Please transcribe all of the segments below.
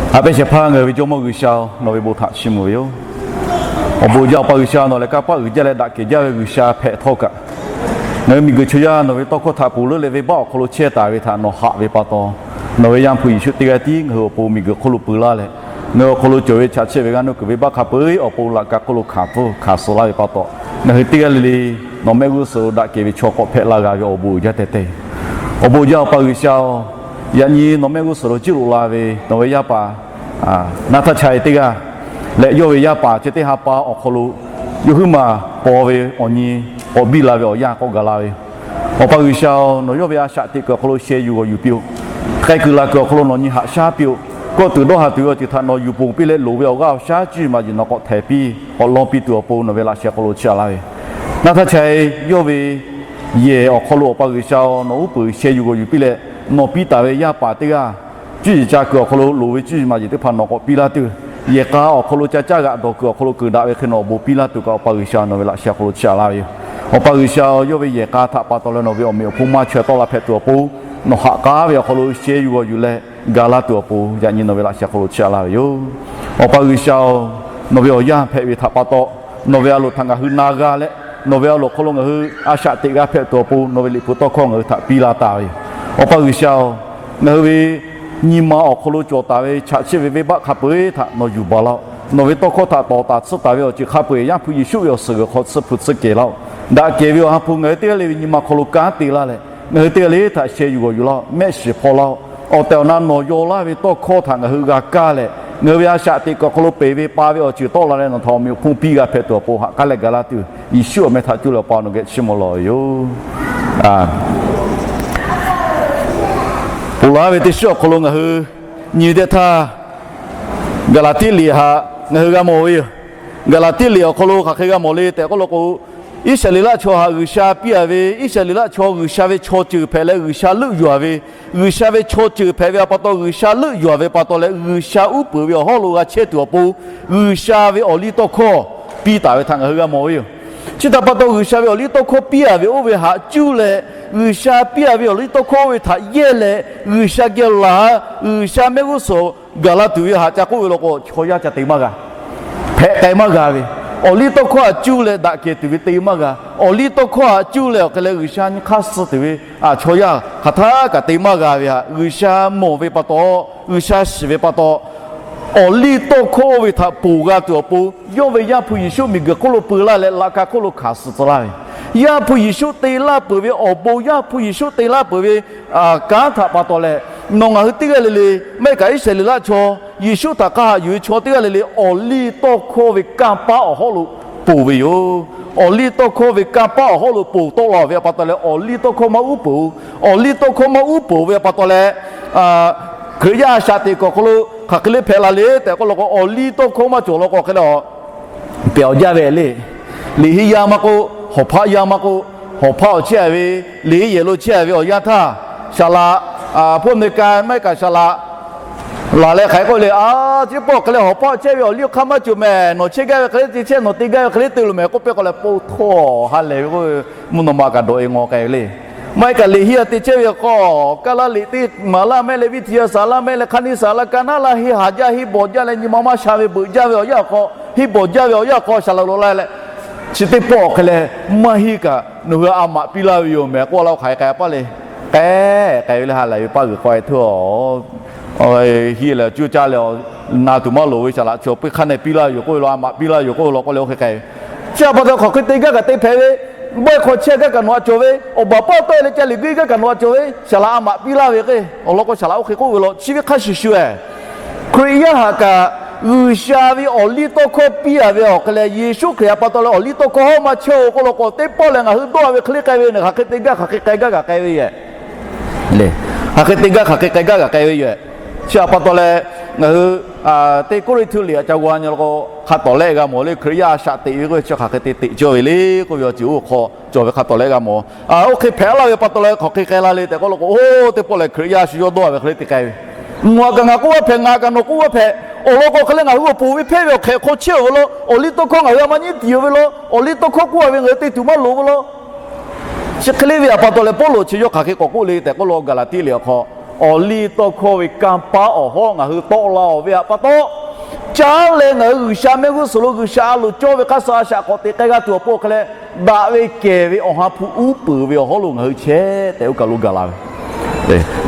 Haꞈ pehnˇ shehˍ hpaˇ ngaˬ hui ve Jawˇmawˇ G'uiˬsha-oˬ, nawˬ ve bon htaꞈ chiˇ mvuh ve yoˬ. Awˬ bon jaˇ Awˬ pa G'uiˬsha, nawˬ lehˬ kanˇ paˆ uiˍ jaˇ leh daꞈ kehˬ jaˇ ve G'uiˬsha hpehꞈ htawˇ kaꞈ, ngaˬ hui miˬguiˬ chaw yaˇ nawˬ ve tawˇ hkawˇ htaꞈ ponˬ leuˉ leh venˇbaˆ awˬ hk'aw lo chehˇ taˍ ve htaꞈ nawˬ haꞈ ve pa taw, nawˬ ve Yaˇ hpu Yeˍsuˆ teˇ g'aˇ tiˉ ngaˬ hui awˬ pon miˬguiˬ hk'oˆ lo peu laˇ leh, ngaˬ hui awˬ hk'aw lo cawˬ ve chaꞈ chiˆ ve g'aˇ nuˇ kuiˬ venˇbaˆ hk'a peu-eˬ awˬ pon laꞈ ka hk'oˆ lo hkanˍ pfuhˇ hkanˍ suh laˇ ve pa taw, ngaˬ hui teˇ g'aˇ le le nawˬ mehˆ g'uˇ suhˍ lo daꞈ kehˬ ve chaw k'awꞈ hpehꞈ laˇ g'a ve awˬ bon uiˍ jaˇ tehꞈ tehꞈ. Awˬ bon jaˇ Awˬ pa G'uiˬsha-oˬ, yaꞈ nyi nawˬ mehˆ g'uˇ suhˍ lo jiˇ loꞈ la ve nawˬ ve yaˇ paˍ Naˇtaˇchai teˇ g'aˇ leh yawˇ ve yaˇ paˍ chi teˇ ha pa awˬ hk'aw lo yawˇ huiˉ maˬ paw ve awˬ nyi k'awꞈ biˇ la ve awˬ yanˇ k'awꞈ gaˬ la ve yoˬ. Awˬ pa G'uiˬsha-oˬ, nawˬ yawˇ ve a shaꞈ teꞈ kuiˬ awˬ hk'aw lo sheh yuˬ g'awˬ yuˬ piˇ-oˬ. K'ai kuiˬ laˬ kuiˬ awˬ hk'aw lo nawˬ nyi haꞈ shaˉ piˇ-oˬ. Kawˆ tuˬ dawˇ ha tuˬ ve awˬ ceuˬ htaꞈ nawˬ yuˬ ponˬ piˇ leh loˍ ve awˬ g'aˇ awˬ shaˉ cuˇ yiˍ maˬ yiˍ nawˬ k'awꞈ htehˍ piˇ k'awꞈ lawˇ piˇ tuˬ awˬ pon nawˬ ve laꞈ sheh hk'aw lo chiˇ aꞈ laˇ ve yoˬ. Naˇtaˇchai yawˇ ve yehˬ awˬ hk'aw lo Awˬ pa G'uiˬsha-oˬ, nawˬ uˉ peunˍ sheh yuˬ g'awˬ yuˬ piˇ leh nawˬ piˇ taˍ ve yaˇ paˍ teˇ g'aˇ cuˇ yiˍ ca kuiˬ awˬ hk'aw lo loˍ ve cuˇ yiˍ maˬ yiˍ teˇ hpaˍ nawˬ k'awꞈ piˇ laˇ tuˬ, yehˬ k'a awˬ hk'aw lo ca caˇ g'aꞈ dawˬ kuiˬ awˬ hk'aw lo keunˍ daꞈ ve hk'e nawˬ awˬ bon piˇ laˇ tuˬ kaꞈ Awˬ pa G'uiˬsha nawˬ ve laꞈ sheh hk'aw lo chiˇ aꞈ laˇ ve yoˬ. Awˬ pa G'uiˬsha-oˬ, yawˇ ve yehˬ k'a htaꞈ pa taw leh nawˬ ve awˬ meꞈ awˬ hponˇ maˇ chaweh tawˆ la hpehꞈ tuˬ awˬ pon, nawˬ haꞈ k'aˉ ve awˬ hk'aw lo sheh yuˬ g'awˬ yuˬ leh ga laˇ tuˬ awˬ pon yaꞈ nyi nawˬ ve laꞈ sheh hk'aw lo chiˇ aꞈ laˇ ve yoˬ. Awˬ pa G'uiˬsha-oˬ, nawˬ ve awˬ yanˇ hpehꞈ ve htaꞈ pa taw, nawˬ ve a loˍ htaꞈ ngaˬ hui na g'a leh, nawˬ ve a loˍ hk'aw lo ngaˬ hui a shaꞈ teꞈ g'a hpehꞈ tuˬ awˬ pon nawˬ ve liꞈ hpu tawˇ hkawˇ ngaˬ hui htaꞈ piˇ laˇ taˍ ve yoˬ. Awˬ pa G'uiˬsha-oˬ, ngaˬ hui ve nyi ma awˬ hk'aw lo cawˬ taˍ ve chaꞈ chiˆ ve venˇbaˆ hk'a peu-eˬ htaꞈ nawˬ yuˬ baˬ laˇ-oˆ. Nawˬ ve tawˇ hkawˇ htaꞈ tawˍ taˍ tsuhˇ taˍ ve awˬ ceuˬ hk'a peu-eˬ Yaˇ hpu Yeˍsuˆ ve awˬ suhˍ g'uiˬ hk'aw tsuhˇ hpu tsuhˇ kehˬ laˇ-oˆ. Daꞈ kehˬ ve awˬ ha hpu ngaˬ hui teˇ g'aˇ le ve nyi ma hk'aw lo kanˉ te laˇ leh, ngaˬ hui teˇ g'aˇ le htaꞈ sheh yuˬ g'awˬ yuˬ laˇ-oˆ. Mehˆ shiˍ hpaw laˇ-oˆ. Awˬ tehˬ awˬ na nawˬ yaw laˇ ve tawˇ hkawˇ htaꞈ ngaˬ hui g'a kaˇ leh, ngaˬ hui ve a shaꞈ teꞈ kuiˬ awˬ hk'aw lo peˬ ve pa ve awˬ ceuˬ tawˆ la leh nawˬ htaꞈ awˬ meꞈ awˬ hponˇ piˇ g'a hpehꞈ tuˬ awˬ pon haꞈ k'aˉ leh ga laˇ tuˬ, Yeˍsuˆ awˬ meh htaꞈ cuˇ leh Awˬ pa nawˬ geh chiˇ mvuh lawˬ ve yoˬ. Ponˬ laˬ ve teˇ shiˉ awˬ hk'aw lo ngaˬ hui nyi ve teˇ htaˇ, Gaˍlaˍtiˆ liꞈ htaꞈ ngaˬ hui g'a mawˬ ve yoˬ. Gaˍlaˍtiˆ liꞈ awˬ hk'aw lo hk'aˬ hk'e g'a mawˬ le tehꞈ k'oˆ law k'o, Iˉsaˍreˍlaˆ chaw htaꞈ G'uiˬsha piˇ a ve, Iˉsaˍreˍlaˆ chaw G'uiˬsha ve chaw ceuˬ hpehꞈ leh G'uiˬsha leuˆ yuˬ a ve, G'uiˬsha ve chaw ceuˬ hpehꞈ ve pa taw G'uiˬsha leuˆ yuˬ a ve pa taw leh G'uiˬsha uˉ peunˍ ve awˬ hawˉ lo g'a chehˇ tuˬ awˬ pon, G'uiˬsha ve awˬliˇtawˇhkawˇ piˇ taˍ ve htaꞈ ngaˬ hui g'a mawˬ ve yoˬ. Chi htaꞈ pa taw G'uiˬsha ve awˬliˇtawˇhkawˇ piˇ a ve oˇ ve htaꞈ cuˇ leh, G'uiˬsha piˇ a ve awˬliˇtawˇhkawˇ oˇ ve htaꞈ yehˇ leh G'uiˬsha geh laˬ, G'uiˬsha mehˆ g'uˇ suhˍ gaˬ la tuˬ ve htaꞈ ca k'oˆ ve law k'o, chaw yaˇ ca te maˇ g'a. Hpehꞈ k'ai maˇ g'a ve, awˬliˇtawˇhkawˇ htaꞈ cuˇ leh daꞈ kehˬ tuˬ ve te maˇ g'a. Awˬliˇtawˇhkawˇ htaꞈ cuˇ leh awˬ hk'e leh G'uiˬsha nyi hk'aˇ suh tuˬ ve chaw yaˇ hk'aˬ htaˇ kaꞈ te maˇ g'a ve htaꞈ G'uiˬsha mawˬ ve pa taw, G'uiˬsha shiˍ ve pa taw, awˬliˇtawˇhkawˇ oˇ ve htaꞈ ponˬ g'a tuˬ awˬ pon yawˇ ve Yaˇ hpu Yeˍsuˆ miˬguiˬ hk'oˆ lo peu laˇ leh laꞈ ka hk'oˆ lo hkanˍ suh tcuh laˇ ve, Yaˇ hpu Yeˍsuˆ te laˇ peuˬ ve awˬ bon, Yaˇ hpu Yeˍsuˆ te laˇ peuˬ ve kanˉ htaꞈ pa taw leh, nawˬ ngaˬ hui teˇ g'aˇ le le, maˇ heˆ kaꞈ Iˉsaˍreˍlaˆ chaw, Yeˍsuˆ htaꞈ hk'a haꞈ yuˬ ve chaw teˇ g'aˇ le le awˬliˇtawˇhkawˇ ve kanˇ paˆ awˬ hawˉ lo ponˬ ve yoˬ. Awˬliˇtawˇhkawˇ ve kanˇ paˆ awˬ hawˉ lo ponˬ tawˆ la ve pa taw leh awˬliˇtawˇhkawˇ maˇ uˉ peunˍ-oˬ. Awˬliˇtawˇhkawˇ maˇ uˉ peunˍ ve pa taw leh, Hkriꞈ yaˇ a shaꞈ teꞈ kuiˬ awˬ hk'aw lo hk'aˬ hk'e le hpehꞈ la le tehꞈ k'oˆ law k'o, awˬliˇtawˇhkawˇ maˇ cawˬ law k'o hk'e le, pehˬ awˬ jaˇ ve le. Liꞈ henˇ yaˇ maˇ k'oˆ, hawˍ hpaˆ yaˇ maˇ k'oˆ, hawˍ hpaˆ awˬ chehˇ a ve, liꞈ henˇ yehˬ lo chehˇ a ve awˬ yanˇ htaˇ, saˍ laꞈ, hpu Aˍmeˍriˍkaˍ maˇ heˆ kaꞈ saˍ laꞈ laˬ leh hk'aˬ hk'e k'oˆ le, a, chi pawˆ hk'e leh hawˍ hpaˆ chehˇ ve awˬ liˇ awˬ hk'aˇ maˇ cawˬ mehˍ. Nawˬ chehˇ gaˇ ve hk'e le te chehˇ, nawˬ te gaˇ ve hk'e le te loˬ mehˍ k'oˆ piˇ k'o leh, po htawˇ ha lehˬ ve k'o, mvuhˇ naw ma kaꞈ dawꞈ e ngaw k'ai ve le. Maˇ heˆ kaꞈ liꞈ henˇ yaˇ te chehˇ ve k'o, kaˇ laˇ liꞈ teˇ maˍ laˇ mehˆ leh, viˇ hti yaˇ saˍ laˇ mehˆ leh, hk'aˇ neˇ saˍ laˇ, ka naˉ laˇ, henˇ haˍ jaˇ, henˇ bawˬ jaˇ leh nyi ma maˇ sha ve beuꞈ jaˇ ve awˬ yanˇ awˬ hk'aw, henˇ bawˬ jaˇ ve awˬ yanˇ awˬ hk'aw saˍ laꞈ loꞈ la leh, chi teˇ pawˆ hk'e leh, maˇ heˆ kaꞈ nawˬ hui a maꞈ piˇ laˇ ve yoˬ mehˍ k'oˆ laˇ k'o, hk'aˬ hk'e k'ai a paˇ le. K'ehˉ k'ai ve le, ha lehˬ ve paˇ g'uiˬ k'aw e htawˇ, henˇ lehˬ cuˇ caˇ leh, na tuˬ maˇ loˍ ve saˍ laꞈ chaw, puiˇ hk'aˇ nehˬ piˇ laˇ yoˬ k'oˆ ve law, a maꞈ piˇ laˇ yoˬ k'oˆ ve law k'o leh, oˇ hk'e k'ai ve. Chi htaꞈ pa taw hk'aˬ hk'e te gaˇ kaꞈ te hpehꞈ ve, bawehˇ hk'aw chehˇ gaˇ kaꞈ nawˬ htaꞈ cawˬ ve, awˬ baˬ paˇ tawˆ e leh ca liꞈ guiˇ gaˇ kaꞈ nawˬ htaꞈ cawˬ ve, saˍ laꞈ a maꞈ piˇ laˇ ve k'o, awˬ lawn k'o saˍ laꞈ oˇ hk'e k'oˆ ve law, chi ve hk'a shuˍ shuˍ e Hkriꞈ yaˇ htaꞈ kaꞈ G'uiˬsha ve awˬliˇtawˇhkawˇ piˇ a ve awˬ hk'e leh, Yeˍsuˆ Hkriꞈ htaꞈ pa taw leh awˬliˇtawˇhkawˇ hawˉ maˇ chehˇ-oˬ k'oˆ law k'o, teˇ pawˆ lehˬ ngaˬ hui dawˇ a ve hk'e le k'ai ve, hk'aˬ hk'e te gaˇ hk'aˬ hk'e k'ai gaˇ kaꞈ k'ai ve yoˬ. Hk'aˬ hk'e te gaˇ hk'aˬ hk'e k'ai gaˇ kaꞈ k'ai ve yoˬ. Chi htaꞈ pa taw leh, ngaˬ hui teˇ Kawˇrenˍhtuˆ liꞈ a ca g'a nyi law k'o, hk'a tawˍ lehˆ g'a mawˬ le, Hkriꞈ yaˇ a shaꞈ teꞈ ve k'oˆ ve chi hk'aˬ hk'e te teꞈ cawˇ ve le k'oˆ ve awˬ ceuˬ oˇ hk'aw cawˬ ve hk'a tawˍ lehˆ g'a mawˬ. Oˇ hk'e hpehꞈ laˇ ve pa taw leh hk'aˬ hk'e k'ai la le tehꞈ k'oˆ law k'o, oˇ teˇ pawˆ lehˬ Hkriꞈ yaˇ shu yawˇ dawˇ a ve hk'e le te k'ai ve. Nawˬ htaꞈ kaꞈ ngaˬ k'oˆ maˇ hpehꞈ, ngaˬ kaꞈ nawˬ k'oˆ maˇ hpehꞈ. Awˬ lawn k'o hk'e leh ngaˬ hui awˬ pon ve hpehˇ ve awˬ hk'ehꞈ hk'aw chehˇ-oˬ ve law, awˬliˇtawˇhkawˇ ngaˬ hui a maˇ nyiˉ tiˍ-oˬ ve law, awˬliˇtawˇhkawˇ k'oˆ a ve ngaˬ hui te tuˬ maˇ loˍ ve law. Chi hk'e le ve htaꞈ pa taw leh Pawˇluꞈ chi yawˇ hk'aˬ hk'e k'awꞈ k'oˆ le tehꞈ k'oˆ law, Gaˍlaˍtiˆ liꞈ awˬ hk'aw Awˬ liˇ tawˇ hkawˇ ve kanˇ paˆ awˬ hawˉ ngaˬ hui tawˆ la-oˬ ve htaꞈ pa taw, caˉ leh ngaˬ hui G'uiˬsha mehˆ g'uˇ suhˍ lo G'uiˬsha a loˍ cawˇ ve hk'aˇ suh a shaꞈ k'awꞈ teꞈ k'ai g'a tuˬ awˬ pon hk'e leh, daꞈ ve kehˬ ve Awˬ ha hpu uˉ peunˍ ve awˬ hawˉ lo ngaˬ hui chehˇ tehꞈ oˇ kaˬ lo gaˬ la ve.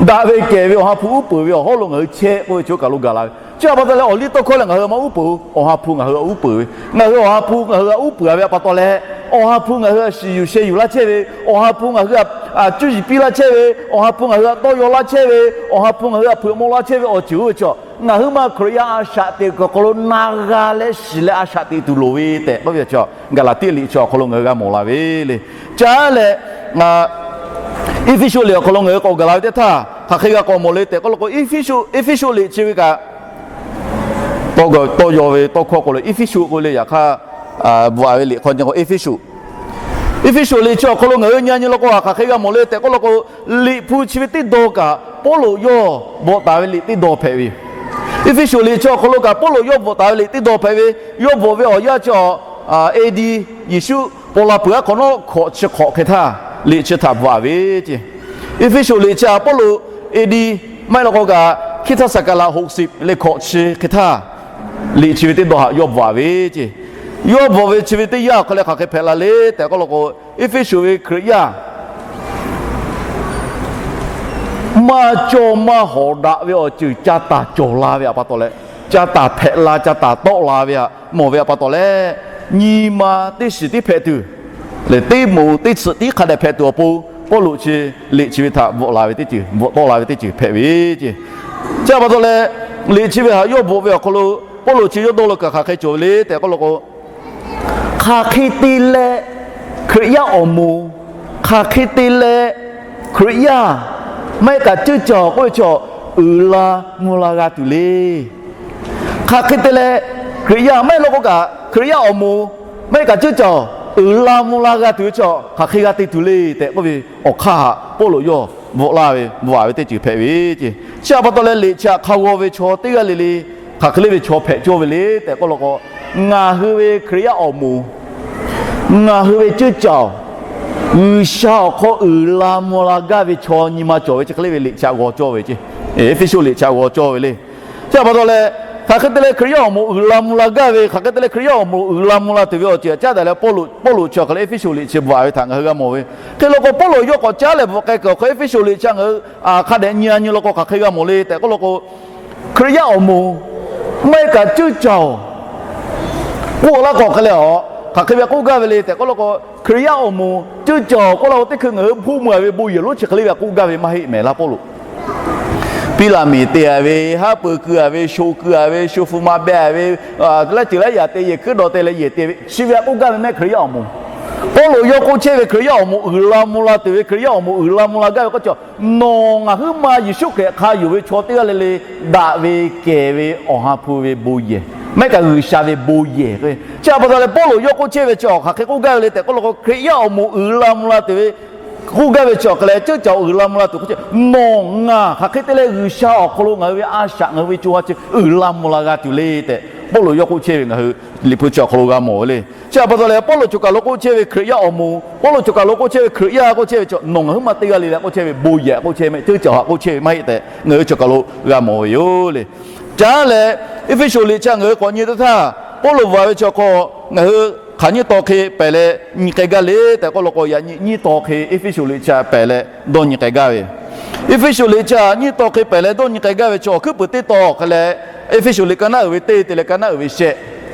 Daꞈ ve kehˬ ve Awˬ ha hpu uˉ peunˍ ve awˬ hawˉ lo ngaˬ hui chehˇ k'oˆ ve chi oˇ kaˬ lo gaˬ la ve. Chi htaꞈ pa taw leh awˬ liˇ tawˇ hkawˇ lehˬ ngaˬ hui maˇ uˉ peunˍ-oˬ. Awˬ ha hpu ngaˬ hui htaꞈ uˉ peunˍ ve, ngaˬ hui Awˬ ha hpu ngaˬ hui htaꞈ uˉ peunˍ ve htaꞈ pa taw leh, Awˬ ha hpu ngaˬ hui htaꞈ shiˍ yuˬ sheh yuˬ laˇ chehˇ ve, Awˬ ha hpu ngaˬ hui htaꞈ cuˇ yiˍ piˇ laˇ chehˇ ve, Awˬ ha hpu ngaˬ hui htaꞈ tawˇ yaw laˇ chehˇ ve, Awˬ ha hpu ngaˬ hui htaꞞ hpeuꞈ maw laˇ chehˇ ve awˬ ceuˬ oˇ ve chaw, ngaˬ huiˉ ma Hkriꞈ yaˇ a shaꞈ teꞈ kuiˬ awˬ hk'aw lo na g'a leh shiˍ leh a shaꞈ teꞈ tuˬ loˍ ve tehꞈ k'oˆ ve chi Gaˍlaˍtiˆ liꞈ chi awˬ hk'aw lo ngaˬ hui g'a mawˬ la ve le. Caˉ leh, Eˇfeˇsuꞈ liꞈ awˬ hk'aw lo ngaˬ hui k'awꞈ gaˬ la ve teˇ htaˇ hk'aˬ hk'e g'a k'awꞈ mawˬ le tehꞈ k'oˆ law k'o, Eˇfeˇsuꞈ liꞈ chi ve kaꞈ, tawˇ yaw ve tawˇ hkawˇ k'o le Eˇfeˇsuꞈ k'oˆ ve le. Yaꞈ hk'aˇ, bvuhꞈ-a ve liꞈ hk'aw nyi k'o Eˇfeˇsuꞈ, Eˇfeˇsuꞈ liꞈ chi awˬ hk'aw lo ngaˬ hui nyi nyi law k'o, hk'aˬ hk'e g'a mawˬ le tehꞈ k'oˆ law k'o, liꞈ hpu chi ve teˇ dawˇ kaꞈ Pawˇluꞈ yawˇ bvuhꞈ taˍ ve liꞈ teˇ dawˇ hpehꞈ ve yoˬ. Eˇfeˇsuꞈ liꞈ chi awˬ hk'aw lo kaꞈ Pawˇluꞈ yawˇ bvuhꞈ taˍ ve liꞈ teˇ dawˇ hpehꞈ ve, yawˇ bvuhꞈ ve awˬ yanˇ chi awˬ, A.D. Yeˍsuˆ paw la peuˬ aˉ hk'awꞈ nawˉ hkawꞈ chi hk'awꞈ hk'e htaˇ liꞈ chi htaꞈ bvuhꞈ-a ve ceˇ. Eˇfeˇsuꞈ liꞈ chi a Pawˇluꞈ A.D. maˇ heˆ law k'o kaꞈ hkiˇ htaˇ saˍ kaˍ laꞈ hoꞈ siˍ leh hkawꞈ chi hk'e htaˇ liꞈ chi ve teˇ dawˇ htaꞈ yawˇ bvuhꞈ-a ve ceˇ. Yawˇ bvuhꞈ ve chi ve teˇ yanˇ awˬ hk'aw leh hk'aˬ hk'e hpehꞈ la le tehꞈ k'oˆ law k'o, Eˇfeˇsuꞈ ve Hkriꞈ yaˇ maˇ cawˇ maˇ hawˍ daꞈ ve awˬ ceuˬ ca taˍ cawˬ la ve htaꞈ pa taw leh, ca taˍ hpehꞈ la, ca taˍ tawˆ la ve htaꞈ mawˬ ve htaꞈ pa taw leh, nyi ma teˇ shiˍ tiˉ hpehꞈ tuˬ leh teˇ moˍ teˇ tsuhꞈ tiˉ hk'a dehꞈ hpehꞈ tuˬ awˬ pon, Pawˇluꞈ chi liꞈ chi ve htaꞈ bvuhꞈ la ve teˇ ceuˬ, bvuhꞈ tawˆ la ve teˇ ceuˬ hpehꞈ ve ceˇ. Chi htaꞈ pa taw leh, liꞈ chi ve htaꞈ yawˇ bvuhꞈ ve awˬ hk'aw lo Pawˇluꞈ chi yawˇ dawˇ law kaꞈ hk'aˬ hk'e cawˬ ve le tehꞈ k'oˆ law k'o, hk'aˬ hk'e te leh Hkriꞈ yaˇ awˬ moˍ, hk'aˬ hk'e te leh Hkriꞈ yaˇ maˇ heˆ kaꞈ ceuˇ caˬ k'oˆ ve chaw uiˍ la mvuh la g'a tuˬ le. Hk'aˬ hk'e te leh Hkriꞈ yaˇ maˇ heˆ law k'o kaꞈ Hkriꞈ yaˇ awˬ moˍ maˇ heˆ kaꞈ ceuˇ caˬ uiˍ la mvuh la g'a tuˬ ve chaw hk'aˬ hk'e g'a te tuˬ le tehꞈ k'oˆ ve awˬ hk'aˇ htaꞈ Pawˇluꞈ yawˇ bvuhꞈ la ve, bvuhꞈ-a ve teˇ ceuˬ hpehꞈ ve ceˇ. Chi htaꞈ pa taw leh liꞈ chi htaꞈ hk'a g'aw ve chaw teˇ g'aˇ le le hk'aˬ hk'e le ve chaw hpehꞈ cawˇ ve le tehꞈ k'oˆ law k'o, ngaˬ hui ve Hkriꞈ yaˇ awˬ moˍ, ngaˬ hui ve ceuˇ caˬ-oˬ, G'uiˬsha awˬ hk'aw uiˍ la mvuh la gaˇ ve chaw nyi ma cawˬ ve chi hk'e le ve liꞈ chi htaꞈ g'aw cawˇ ve ceˇ. Eˇfeˇsuꞈ liꞈ chi htaꞈ g'aw cawˇ ve le. Chi htaꞈ pa taw leh, hk'aˬ hk'e te leh Hkriꞈ yaˇ awˬ moˍ uiˍ la mvuh la gaˇ ve, hk'aˬ hk'e te leh Hkriꞈ yaˇ awˬ moˍ uiˍ la mvuh la tuˬ ve awˬ ceuˬ htaꞈ caˉ daꞈ leh Pawˇluꞈ, Pawˇluꞈ chi awˬ hk'aw leh Eˇfeˇsuꞈ liꞈ chi bvuhꞈ-a ve htaꞈ ngaˬ hui g'a mawˬ ve. Hk'e law k'o Pawˇluꞈ yawˇ k'awꞈ caˉ leh bvuhꞈ k'ai kuiˬ awˬ hk'aw Eˇfeˇsuꞈ liꞈ chi ngaˬ hui hk'a dehꞈ nyi-a nyi law k'o hk'aˬ hk'e g'a mawˬ le tehꞈ k'oˆ law k'o, Hkriꞈ yaˇ awˬ moˍ maˇ heˆ kaꞈ ceuˇ caˬ-oˬ k'oˆ laˇ k'o hk'e leh, hk'aˬ hk'e ve k'oˆ gaˇ ve le tehꞈ k'oˆ law k'o, Hkriꞈ yaˇ awˬ moˍ ceuˇ caˬ-oˬ k'oˆ laˇ k'o teˇ hkui ngaˬ hui hpoˆ meuˬ-a ve bon yehˬ lonˉ chi hk'e le ve k'oˆ gaˇ ve maˇ heˆ mehˍ laˇ Pawˇluꞈ. Piˇ laꞈ miˍ te-a ve, haˉ pui keu-a ve, sho keu-a ve, sho hpu ma beh-a ve, laiˉ ceuˬ laiˉ yaꞈ te yehˬ hkuiˉ dawˬ te leh yehˬ te ve chi ve htaꞈ k'oˆ gaˇ ve mehˆ Hkriꞈ yaˇ awˬ moˍ. Pawˇluꞈ yawˇ k'oˆ chehˇ ve Hkriꞈ yaˇ awˬ moˍ uiˍ la mvuh la tuˬ ve, Hkriꞈ yaˇ awˬ moˍ uiˍ la mvuh la gaˇ ve k'oˆ chi, nawˬ ngaˬ huiˉ ma Yeˍsuˆ Hkriꞈ hk'a yonˍ ve chaw teˇ g'aˇ le le daꞈ ve kehˬ ve Awˬ ha hpu ve bon yehˬ, maˇ heˆ kaꞈ G'uiˬsha ve bon yehˬ k'o, chi htaꞈ pa taw leh Pawˇluꞈ yawˇ k'oˆ chehˇ ve chi hk'aˬ hk'e k'oˆ gaˇ ve le tehꞈ k'oˆ law k'o, Hkriꞈ yaˇ awˬ moˍ uiˍ la mvuh la tuˬ ve k'oˆ gaˇ ve chi awˬ hk'e leh, ceuˇ caˬ uiˍ la mvuh la tuˬ k'oˆ chi, nawˬ ngaˬ hk'aˬ hk'e te leh G'uiˬsha awˬ hk'aw lo ngaˬ hui ve a shaꞈ ngaˬ hui ve co ha chi uiˍ la mvuh la g'a tuˬ le tehꞈ Pawˇluꞈ yawˇ k'oˆ chehˇ ve ngaˬ hui Liꞈ hpu chi awˬ hk'aw lo g'a mawˬ ve le. Chi htaꞈ pa taw leh Pawˇluꞈ choˬ kaˬ lo k'oˆ chehˇ ve Hkriꞈ yaˇ awˬ moˍ, Pawˇluꞈ choˬ kaˬ lo k'oˆ chehˇ ve Hkriꞈ yaˇ k'oˆ chehˇ ve chi nawˬ ngaˬ huiˉ ma teˇ g'aˇ le leh k'oˆ chehˇ ve bon yehˬ k'oˆ chehˇ mehˆ, ceuˇ caˬ htaꞈ k'oˆ chehˇ ve maˇ heˆ tehꞈ ngaˬ hui choˬ kaˬ lo g'a mawˬ ve yoˬ le. Caˉ leh Eˇfeˇsuꞈ liꞈ chi ngaˬ hui k'awꞈ nyi teˇ htaˇ, Pawˇluꞈ bvuhꞈ-a ve chi awˬ hk'aw ngaˬ hui hk'aˬ nyiˇ taw hk'e pehˬ leh nyi k'ai gaˇ le tehꞈ k'oˆ law k'o, yaꞈ nyi nyiˇ taw hk'e Eˇfeˇsuꞈ liꞈ chi htaꞈ pehˬ leh dawˇ nyi k'ai gaˇ ve. Eˇfeˇsuꞈ liꞈ chi htaꞈ nyiˇ taw hk'e pehˬ leh dawˇ nyi k'ai gaˇ ve chi awˬ hkuiˉ puiˍ teˇ taw hk'e leh, Eˇfeˇsuꞈ liꞈ ka naˉ uiˍ ve teˇ te leh ka naˉ uiˍ ve shehˆ,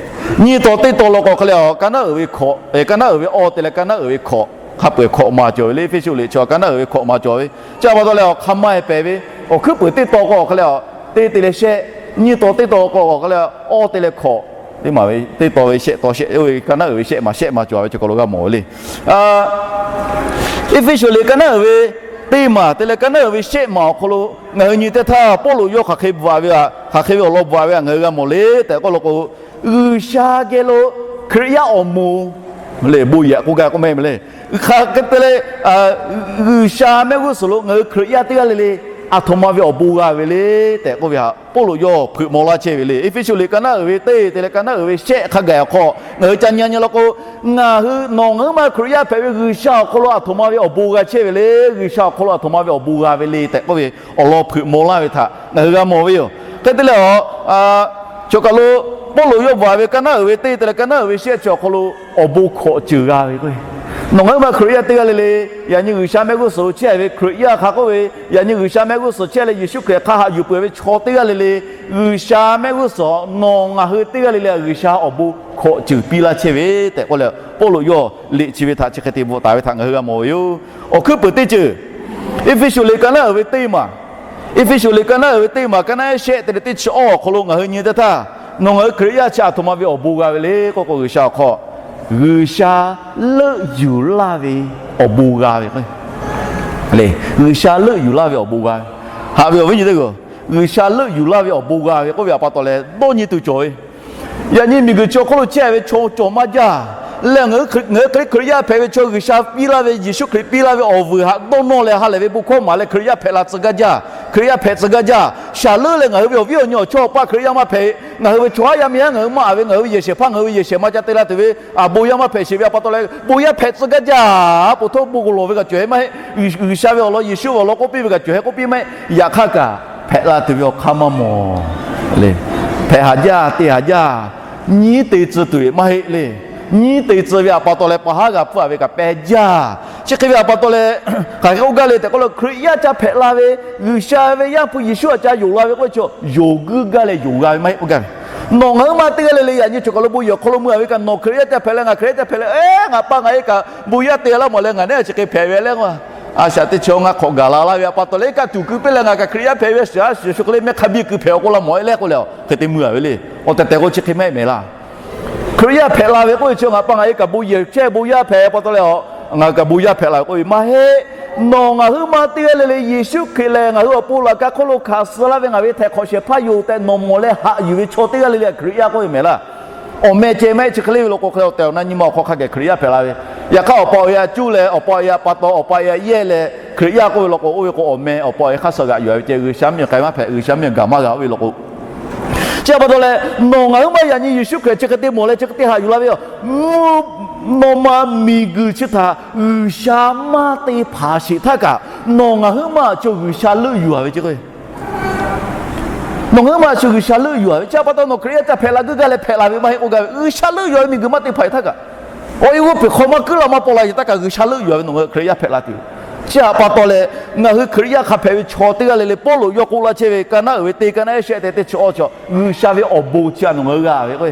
nyiˇ taw teˇ taw law k'o hk'e leh, ka naˉ uiˍ ve hkawꞈ, ka naˉ uiˍ ve awˇ te leh ka naˉ uiˍ ve hkawꞈ, hk'a peu-eˬ hkawꞈ ma cawˬ ve le. Eˇfeˇsuꞈ liꞈ chi ka naˉ uiˍ ve hkawꞈ ma cawˬ ve. Chi htaꞈ pa taw leh awˬ hk'aˬ ma-e pehˬ ve awˬ hkuiˉ puiˍ teˇ taw k'o hk'e leh, teˇ te leh shehˆ, nyiˇ taw teˇ taw k'o hk'e leh, awˇ te leh hkawꞈ, teˇ maˬ ve teˇ taw ve shehˆ taw shehˆ oˇ ve ka naˉ uiˍ ve shehˆ maˬ shehˆ maˬ cawˬ ve chi kaˬ lo g'a mawˬ ve le. Eˇfeˇsuꞈ liꞈ ka naˉ uiˍ ve teˇ maˬ te leh ka naˉ uiˍ ve shehˆ maˬ awˬ hk'aw lo ngaˬ hui nyi teˇ htaˇ Pawˇluꞈ yawˇ hk'aˬ hk'e bvuhꞈ-a ve, hk'aˬ hk'e ve awˬ lawn bvuhꞈ-a ve htaꞈ ngaˬ hui g'a mawˬ le tehꞈ k'oˆ law k'o, G'uiˬsha geh lo Hkriꞈ yaˇ awˬ moˍ lehˬ bon yehˬ k'oˆ gaˇ k'oˆ mehˆ mehˍ le. Hk'aˬ hk'e te leh, G'uiˬsha mehˆ g'uˇ suhˍ lo ngaˬ hui Hkriꞈ yaˇ teˇ g'aˇ le le aˬ htoꞈ ma ve awˬ bon g'a ve le tehꞈ k'oˆ ve htaꞈ Pawˇluꞈ yawˇ hpeuꞈ maw laˇ chehˇ ve le. Eˇfeˇsuꞈ liꞈ ka naˉ uiˍ ve teˇ te leh ka naˉ uiˍ ve shehˆ hk'a gaˬ awˬ hk'aw ngaˬ hui ca nyi nyi law k'o, ngaˬ hui nawˬ ngaˬ hui ma Hkriꞈ yaˇ hpehꞈ ve G'uiˬsha awˬ hk'aw lo aˬ htoꞈ ma ve awˬ bon g'a chehˇ ve le. G'uiˬsha awˬ hk'aw lo aˬ htoꞈ ma ve awˬ bon g'a ve le tehꞈ k'oˆ ve awˬ lawn hpeuꞈ maw laˇ ve htaꞈ ngaˬ hui g'a mawˬ ve yoˬ. Hk'e te leh a, chaw kaˬ lo Pawˇluꞈ yawˇ bvuhꞈ ve ka naˉ uiˍ ve teˇ te leh ka naˉ uiˍ ve shehˆ chi awˬ hk'aw lo awˬ bon hkawꞈ ceuˬ g'a ve k'o, nawˬ ngaˬ hui ma Hkriꞈ yaˇ teˇ g'aˇ le le, yaꞈ nyi G'uiˬsha mehˆ g'uˇ suhˍ chehˇ ve Hkriꞈ yaˇ hk'a k'oˆ ve, yaꞈ nyi G'uiˬsha mehˆ g'uˇ suhˍ chehˇ leh Yeˍsuˆ Hkriꞈ hk'a haꞈ yuˬ peuˬ ve chaw teˇ g'aˇ le le, G'uiˬsha mehˆ g'uˇ suhˍ nawˬ ngaˬ hui teˇ g'aˇ le le G'uiˬsha awˬ bon hkawꞈ ceuˬ piˇ laˇ chehˇ ve tehꞈ k'oˆ leh, Pawˇluꞈ yawˇ liꞈ chi ve htaꞈ chi hk'e te bvuhꞈ taˍ ve htaꞈ ngaˬ hui g'a mawˬ ve yoˬ. Awˬ hkuiˉ puiˍ teˇ ceuˬ, Eˇfeˇsuꞈ liꞈ ka naˉ uiˍ ve teˇ maˬ, Eˇfeˇsuꞈ liꞈ ka naˉ uiˍ ve teˇ maˬ ka naˉ shehˆ te leh teˇ chi awˇ awˬ hk'aw lo ngaˬ hui nyi teˇ htaˇ, nawˬ ngaˬ hui Hkriꞈ yaˇ chi aˬ htoꞈ ma ve awˬ bon g'a ve le k'oˆ k'o, G'uiˬsha awˬ hk'aw G'uiˬsha leuˆ yuˬ laˇ ve awˬ bon g'a ve k'o, le, G'uiˬsha leuˆ yuˬ laˇ ve awˬ bon g'a ve, haꞈ ve awˬ viˉ nyi teˇ g'aˇ, G'uiˬsha leuˆ yuˬ laˇ ve awˬ bon g'a ve k'oˆ ve htaꞈ pa taw leh dawˇ nyi tuˬ cawˬ ve, yaꞈ nyi miˬguiˬ chi awˬ hk'oˆ lo chehˇ ve chaw cawˬ maˇ jaˇ. Leh ngaˬ hui Hkriꞈ yaˇ hpehꞈ ve chaw G'uiˬsha piˇ laˇ ve, Yeˍsuˆ Hkriꞈ piˇ laˇ ve awˬ vuiˬ htaꞈ dawˇ nawˇ leh ha lehˬ ve bon hkawˇ maˍ leh Hkriꞈ yaˇ hpehꞈ la tcuh gaˇ jaˇ. Hkriꞈ yaˇ hpehꞈ tcuh gaˇ jaˇ. Shaˍ leuˆ leh ngaˬ hui ve awˬ viˉ awˬ nyi awˬ chawˇ awˬ paˇ Hkriꞈ yaˇ maˇ hpehꞈ, ngaˬ hui ve chaw haˉ yaˇ miˇ haˉ ngaˬ hui maˇ aꞈ ve, ngaˬ hui ve yehˬ shehˍ hpaˇ ngaˬ hui ve yehˬ shehˍ ma ca te la tuˬ ve, a, bon yaˇ maˇ hpehꞈ sheˍ ve htaꞈ pa taw leh bon yaˇ hpehꞈ tcuh gaˇ jaˇ. Aˉ poꞈ htawˇ bon k'o lawˬ ve kaꞈ cawˬ hehˉ maˇ heˆ. G'uiˬsha ve awˬ lawn, Yeˍsuˆ ve awˬ lawn k'oˆ piˇ ve kaꞈ cawˬ hehˉ k'oˆ piˇ maˇ heˆ. Yaꞈ hk'aˇ kaꞈ hpehꞈ la tuˬ ve awˬ hk'aˇ maˇ mawˬ le. Hpehꞈ haˍ jaˇ, te haˍ jaˇ, nyiˉ te tcuh tuˬ maˇ heˆ le. Nyiˉ te tcuh ve htaꞈ pa taw leh pa haˉ g'a hpfuhˇ a ve kaꞈ pehˇ jaˇ. Chi hk'e ve htaꞈ pa taw leh, hk'aˬ hk'e k'oˆ gaˇ le tehꞈ k'oˆ lo, Hkriꞈ yaˇ ca hpehꞈ la ve, G'uiˬsha ve Yaˇ hpu Yeˍsuˆ htaꞈ ca yonˍ la ve k'oˆ ve chaw, yonˍ guiˇ gaˇ leh yonˍ g'a ve maˇ heˆ k'oˆ gaˇ ve. Nawˬ ngaˬ hui ma teˇ g'aˇ le le yaꞈ nyi choˬ kaˬ lo bon yehˬ awˬ hk'aw lo mui a ve kaꞈ, nawˬ Hkriꞈ yaˇ ca hpehꞈ leh ngaˬ Hkriꞈ yaˇ ca hpehꞈ leh, ngaˬ pa ngaˬ e kaꞈ bon yaˇ te laˇ mawˬ leh ngaˬ neˉ chi hk'e hpehꞈ ve leh, a shaꞈ teˇ chi ngaˇ hk'awꞈ gaˬ la laˇ ve htaꞈ pa taw leh, iˉ kaˆ tuˬ keu piˇ leh ngaˬ kaꞈ Hkriꞈ yaˇ hpehꞈ ve, a shaꞈ shu hk'e le mehˆ hk'a biˇ keu hpehꞈ awˬ k'oˆ laˇ mawˬ e leh k'oˆ leh, hk'e te mui a ve le. Awˬ tehˬ tehˬ k'o chi hk'e mehˆ mehˍ laˇ. Hkriꞈ yaˇ hpehꞈ la ve k'oˆ ve chi ngaˬ pa ngaˬ e kaꞈ bon yehˬ chehˇ bon yaˇ hpehꞈ pa taw leh, ngaˬ kaꞈ bon yaˇ hpehꞈ la ve k'oˆ ve maˇ heˆ. Nawˬ ngaˬ hui ma teˇ g'aˇ le le Yeˍsuˆ Hkriꞈ lehˬ ngaˬ hui awˬ pon laꞈ ka hk'oˆ lo hkanˍ suh laˇ ve ngaˬ ve htaiˍ hk'awꞈ shehˍ hpaˇ yoˬ tehꞈ nawˬ mawˬ leh haꞈ yuˬ ve chaw teˇ g'aˇ le le Hkriꞈ yaˇ k'oˆ ve mehˍ laˇ. Awˬ meh ceh maˇ heˆ. Chi hk'e le ve law k'o, hk'e awˬ tehˬ awˬ na nyi ma awˬ hk'aw hk'a geh Hkriꞈ yaˇ hpehꞈ la ve. Yaꞈ hk'aˇ awˬ pa awˬ e a cuˇ leh awˬ pa awˬ e a pa taw awˬ pa awˬ e a yehˇ leh Hkriꞈ yaˇ k'oˆ ve law k'o, oˇ ve k'o awˬ meh awˬ pa awˬ e hk'aˇ suh g'aꞈ yuˬ a ve ceh, G'uiˬsha miˬ k'ai maˇ hpehꞈ, G'uiˬsha miˬ gaˬ maˇ g'a oˇ ve law k'o, chi htaꞈ pa taw leh, nawˬ ngaˬ hui maˇ yaꞈ nyi Yeˍsuˆ Hkriꞈ chi hk'e te mawˬ leh chi hk'e te haꞈ yuˬ la ve yoˬ. Nawˬ ma miˬguiˬ chi htaꞈ G'uiˬsha maˇ te hpanˍ sheˍ htaˇ kaꞈ, nawˬ ngaˬ hui maˇ chaw G'uiˬsha leuˆ yuˬ a ve ce k'o, nawˬ ngaˬ hui maˇ chaw G'uiˬsha leuˆ yuˬ a ve, chi htaꞈ pa taw nawˬ Hkriꞈ yaˇ ca hpehꞈ la guiˇ gaˇ leh hpehꞈ la ve maˇ heˆ k'oˆ gaˇ ve, G'uiˬsha leuˆ yuˬ a ve miˬguiˬ maˇ te hpanˍ sheˍ htaˇ kaꞈ, awˬ e g'oˇ peˬ hk'aw maˇ kuiˉ la maˇ paw la sheˍ htaˇ kaꞈ G'uiˬsha leuˆ yuˬ a ve nawˬ ngaˬ hui Hkriꞈ yaˇ hpehꞈ la tuˬ. Chi htaꞈ pa taw leh, ngaˬ hui Hkriꞈ yaˇ hk'a hpehꞈ ve chaw teˇ g'aˇ le le Pawˇluꞈ yawˇ k'oˆ laˇ chehˇ ve ka naˉ uiˍ ve teˇ ka naˉ shehˆ te teˇ chi awˇ chaw G'uiˬsha ve awˬ bon chi htaꞈ nawˬ ngaˬ hui g'a ve k'o,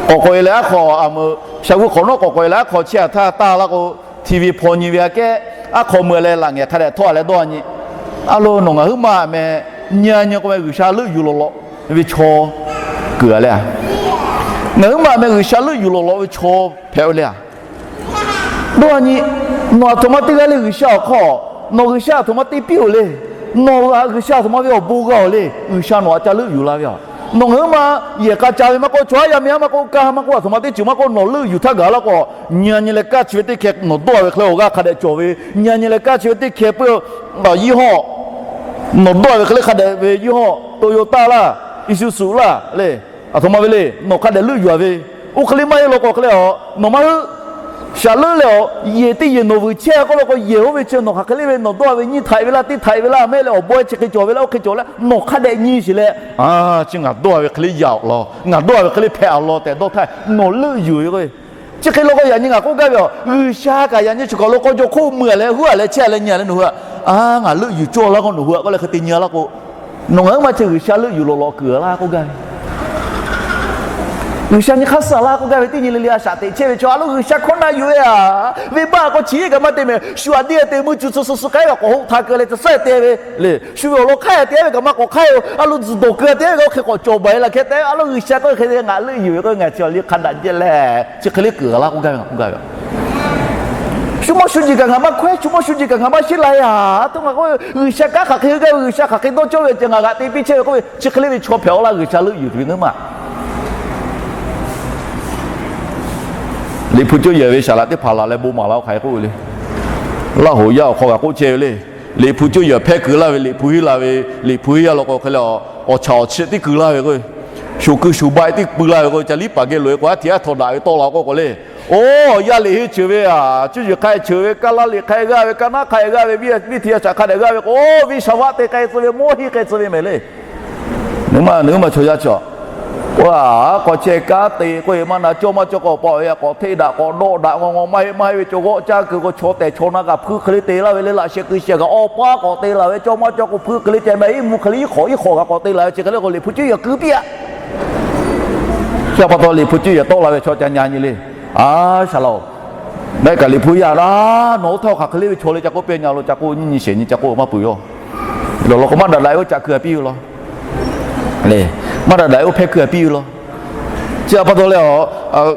k'awꞈ k'awꞈ e leh aˉ hk'aw a meuꞈ, shaˍ vuiˇ hk'awꞈ nawˉ k'awꞈ k'awꞈ e leh aˉ hk'aw chi htaꞈ htaˇ taˇ laˇ k'o, TV hpaw nyi ve aꞈ kehˉ, aˉ hk'aw meuꞈ leh laꞈ ngehˬ hk'a dehꞈ htawˇ a leh dawˇ a nyi. A lo nawˬ ngaˬ hui maˇ meh nyi a nyi k'o meh G'uiˬsha leuˆ yuˬ lawꞈ lawꞈ ve chaw kuˬ a le. Ngaˬ hui maˇ meh G'uiˬsha leuˆ yuˬ lawꞈ lawꞈ ve chaw hpehꞈ ve le a. Dawˇ a nyi, nawˬ aˬ htoꞈ ma teˇ g'aˇ le G'uiˬsha awˬ hk'aw, nawˬ G'uiˬsha aˬ htoꞈ ma te piˇ-oˬ le. Nawˬ G'uiˬsha aˬ htoꞈ ma ve awˬ bon g'a-oˬ le. G'uiˬsha nawˬ aꞈ ca leuˆ yuˬ la ve a. Nawˬ ngaˬ hui maˇ yehˬ k'a ca ve maˇ k'oˆ, chaw haˉ yaˇ miˇ haˉ maˇ k'oˆ, kaˇ maˇ k'oˆ, aˬ htoꞈ ma teˇ ceuˬ maˇ k'oˆ, nawˬ leuˆ yuˬ htaˇ gaˬ laˇ k'o, nyi a nyi leh kaˇ chi ve teˇ hkeh nawˬ dawˇ a ve hk'e le awˬ g'aˇ hk'a dehꞈ cawˬ ve, nyi a nyi leh kaˇ chi ve teˇ hkeh peuˬ, yiˇ hawˇ, nawˬ dawˇ a ve hk'e le hk'a dehꞈ ve yiˇ hawˇ, Toyota laˇ, Isuzu laˇ le, aˬ htoꞈ ma ve le, nawˬ hk'a dehꞈ leuˆ yuˬ a ve. Oˇ hk'e le maˇ heˆ law k'o hk'e le a, nawˬ maˇ heuˆ shaˍ leuˆ leh a, yehˬ teˇ yehˬ nawˬ vuiˬ chehˇ k'oˆ law k'o, yehˬ oˇ ve chi nawˬ hk'aˬ hk'e le ve nawˬ dawˇ a ve nyiˇ htaiꞈ ve laˇ, teˇ htaiꞈ ve laˇ, mehˆ leh awˬ bawehˇ chi hk'e cawˬ ve laˇ, oˇ hk'e cawˬ leh nawˬ hk'a dehꞈ nyi sheˍ leh, chi ngaˬ dawˇ a ve hk'e le yaꞈ-oˬ law, ngaˬ dawˇ a ve hk'e le hpehꞈ-a law tehꞈ dawˇ htaˇ nawˬ leuˆ yuˬ ve k'o, chi hk'e law k'o yaꞈ nyi ngaˬ k'oˆ gaˇ ve a, G'uiˬsha kaꞈ yaꞈ nyi choˬ kaˬ lo k'aw jaw hk'oˆ mui a leh huˉ a leh chehˇ a leh nyi a leh nawˬ hui a, ngaˬ leuˆ yuˬ cawˇ laˇ k'o nawˬ hui a k'oˆ leh hk'e te nyi a laˇ k'o, nawˬ ngaˬ hui maˇ chi G'uiˬsha leuˆ yuˬ lawꞈ lawꞈ kuiˬ a laˇ k'oˆ gaˇ ve. G'uiˬsha nyi hk'aˇ suh laˇ k'oˆ gaˇ ve teˇ nyi le le a shaꞈ teꞈ chehˇ ve chaw a lo G'uiˬsha hkawˇ na yuˬ ve a, venˇbaˆ k'aw chi iˉ kaꞈ maˇ te mehˍ, shu aꞈ deˇ te meuˇ cuˬ tcuh suh suh k'ai kaꞈ k'awꞈ hoˆ htaˇ keu leh ca saiˉ te ve le. Shu ve awˬ lawn hk'aˇ te ve kaꞈ maˇ k'awꞈ hk'aˇ-oˬ, a lo tzuhˬ dawˬ keu te ve kaꞈ oˇ hk'e k'awꞈ cawˬ baˬ e laˇ hkeh te, a lo G'uiˬsha k'oˆ ve hk'e te ngaˬ leuˆ yuˬ ve k'o ngaˬ chi awˬ liˇ hk'a daꞈ jehˇ leh chi hk'e le kuiˬ a laˇ k'oˆ gaˇ ve, k'oˆ gaˇ ve a. Shu mawˇ shu jeˬ kaꞈ ngaˬ maˇ hkawehˇ, shu mawˇ shu jeˬ kaꞈ ngaˬ maˇ sheˉ la e a. Aˬ htoꞈ ma k'oˆ ve, G'uiˬsha kanˉ hk'aˬ hk'e g'aˇ ve, G'uiˬsha hk'aˬ hk'e dawˇ cawˇ ve ceh ngaˬ g'aꞈ te piˇ chehˇ ve k'oˆ ve, chi hk'e le ve chaw hpehꞈ-a laˇ G'uiˬsha leuˆ yuˬ tuˬ ve ngeuˉ maˇ. Liꞈ hpu cawˇ yehˬ ve saˍ laꞈ teˇ hpaˍ laˬ leh bon maˍ la-o hk'aˬ hk'e k'oˆ ve le. Laˇ hoꞈ yaˇ awˬ hk'aw g'a k'oˆ chehˇ ve le. Liꞈ hpu cuˇ yiˍ hpehˇ keu laˇ ve, liꞈ hpu henˇ la ve, liꞈ hpu henˇ yaˇ law k'o hk'e leh, awˬ chaꞈ awˬ chi tiˉ keu laˇ ve k'o, shoˍ keu shoˍ baˆ tiˉ pui laˇ ve k'o, ca liˉ paˍ geh loꞈ e k'o, aˉ hteꞈ aˉ htaw daꞈ ve tawˆ la k'oˆ k'o le. Oˇ, yaˇ liꞈ henˇ ceuˬ ve a, cuˇ yiˍ hk'a ceuˬ ve, kaˇ laˇ liꞈ hk'a g'aˇ ve, kaˇ naˉ hk'a g'aˇ ve, viˇ htiˇ yaˇ shaꞈ hk'a dehꞈ g'aˇ ve k'o, oˇ, venˇ shaˍ vaˆ te k'ai tcuh ve, mawˇ henˇ k'ai tcuh ve mehˍ le. Nawˬ hui ma, nawˬ hui ma chaw yaˇ chi, oˇ, k'awꞈ chehˇ kaˉ te k'oˆ e maˇ na, cawˇ maˇ cawˇ k'awꞈ pa ve, k'awꞈ hteˇ daꞈ k'awꞈ dawˆ daꞈ, ngaw ngaw maˇ heˆ maˇ heˆ ve cawˬ g'awˆ caˇ kuiˬ k'o, chaw tehˬ chaw na kaꞈ hpuiˇ hk'e le te laˇ ve le, laꞈ sheh keu sheh kaꞈ awˬ pa k'awꞈ te laˬ ve, cawˇ maˇ cawˇ k'o hpuiˇ hk'e le ceh mehˍ, iˉ mvuhˇ hk'e le iˉ hk'awꞈ iˉ hk'awꞈ kaꞈ k'awꞈ te laˬ ve chi hk'e le k'o, liꞈ hpu cuˇ yiˍ keu piˇ a. Chi pa taw liꞈ hpu cuˇ yiˍ tawˆ la ve chaw ca nyi nyi le. A, shaˍ laꞈ-oˬ, mehˆ kaꞈ liꞈ hpu yaˇ la, nawˬ oˇ htaˇ hk'aˬ hk'e le ve chaw le ca k'oˆ piˇ nya lo, ca k'oˆ nyi nyi shehˍ nyi ca k'oˆ maˇ peuˬ yoˬ. Lawˬ lawˬ k'o maˇ daꞈ daꞈ ve oˇ caꞈ keu a piˇ ve law. Le, maˇ daꞈ daꞈ ve oˇ hpehˇ keu a piˇ ve law. Chi pa taw leh,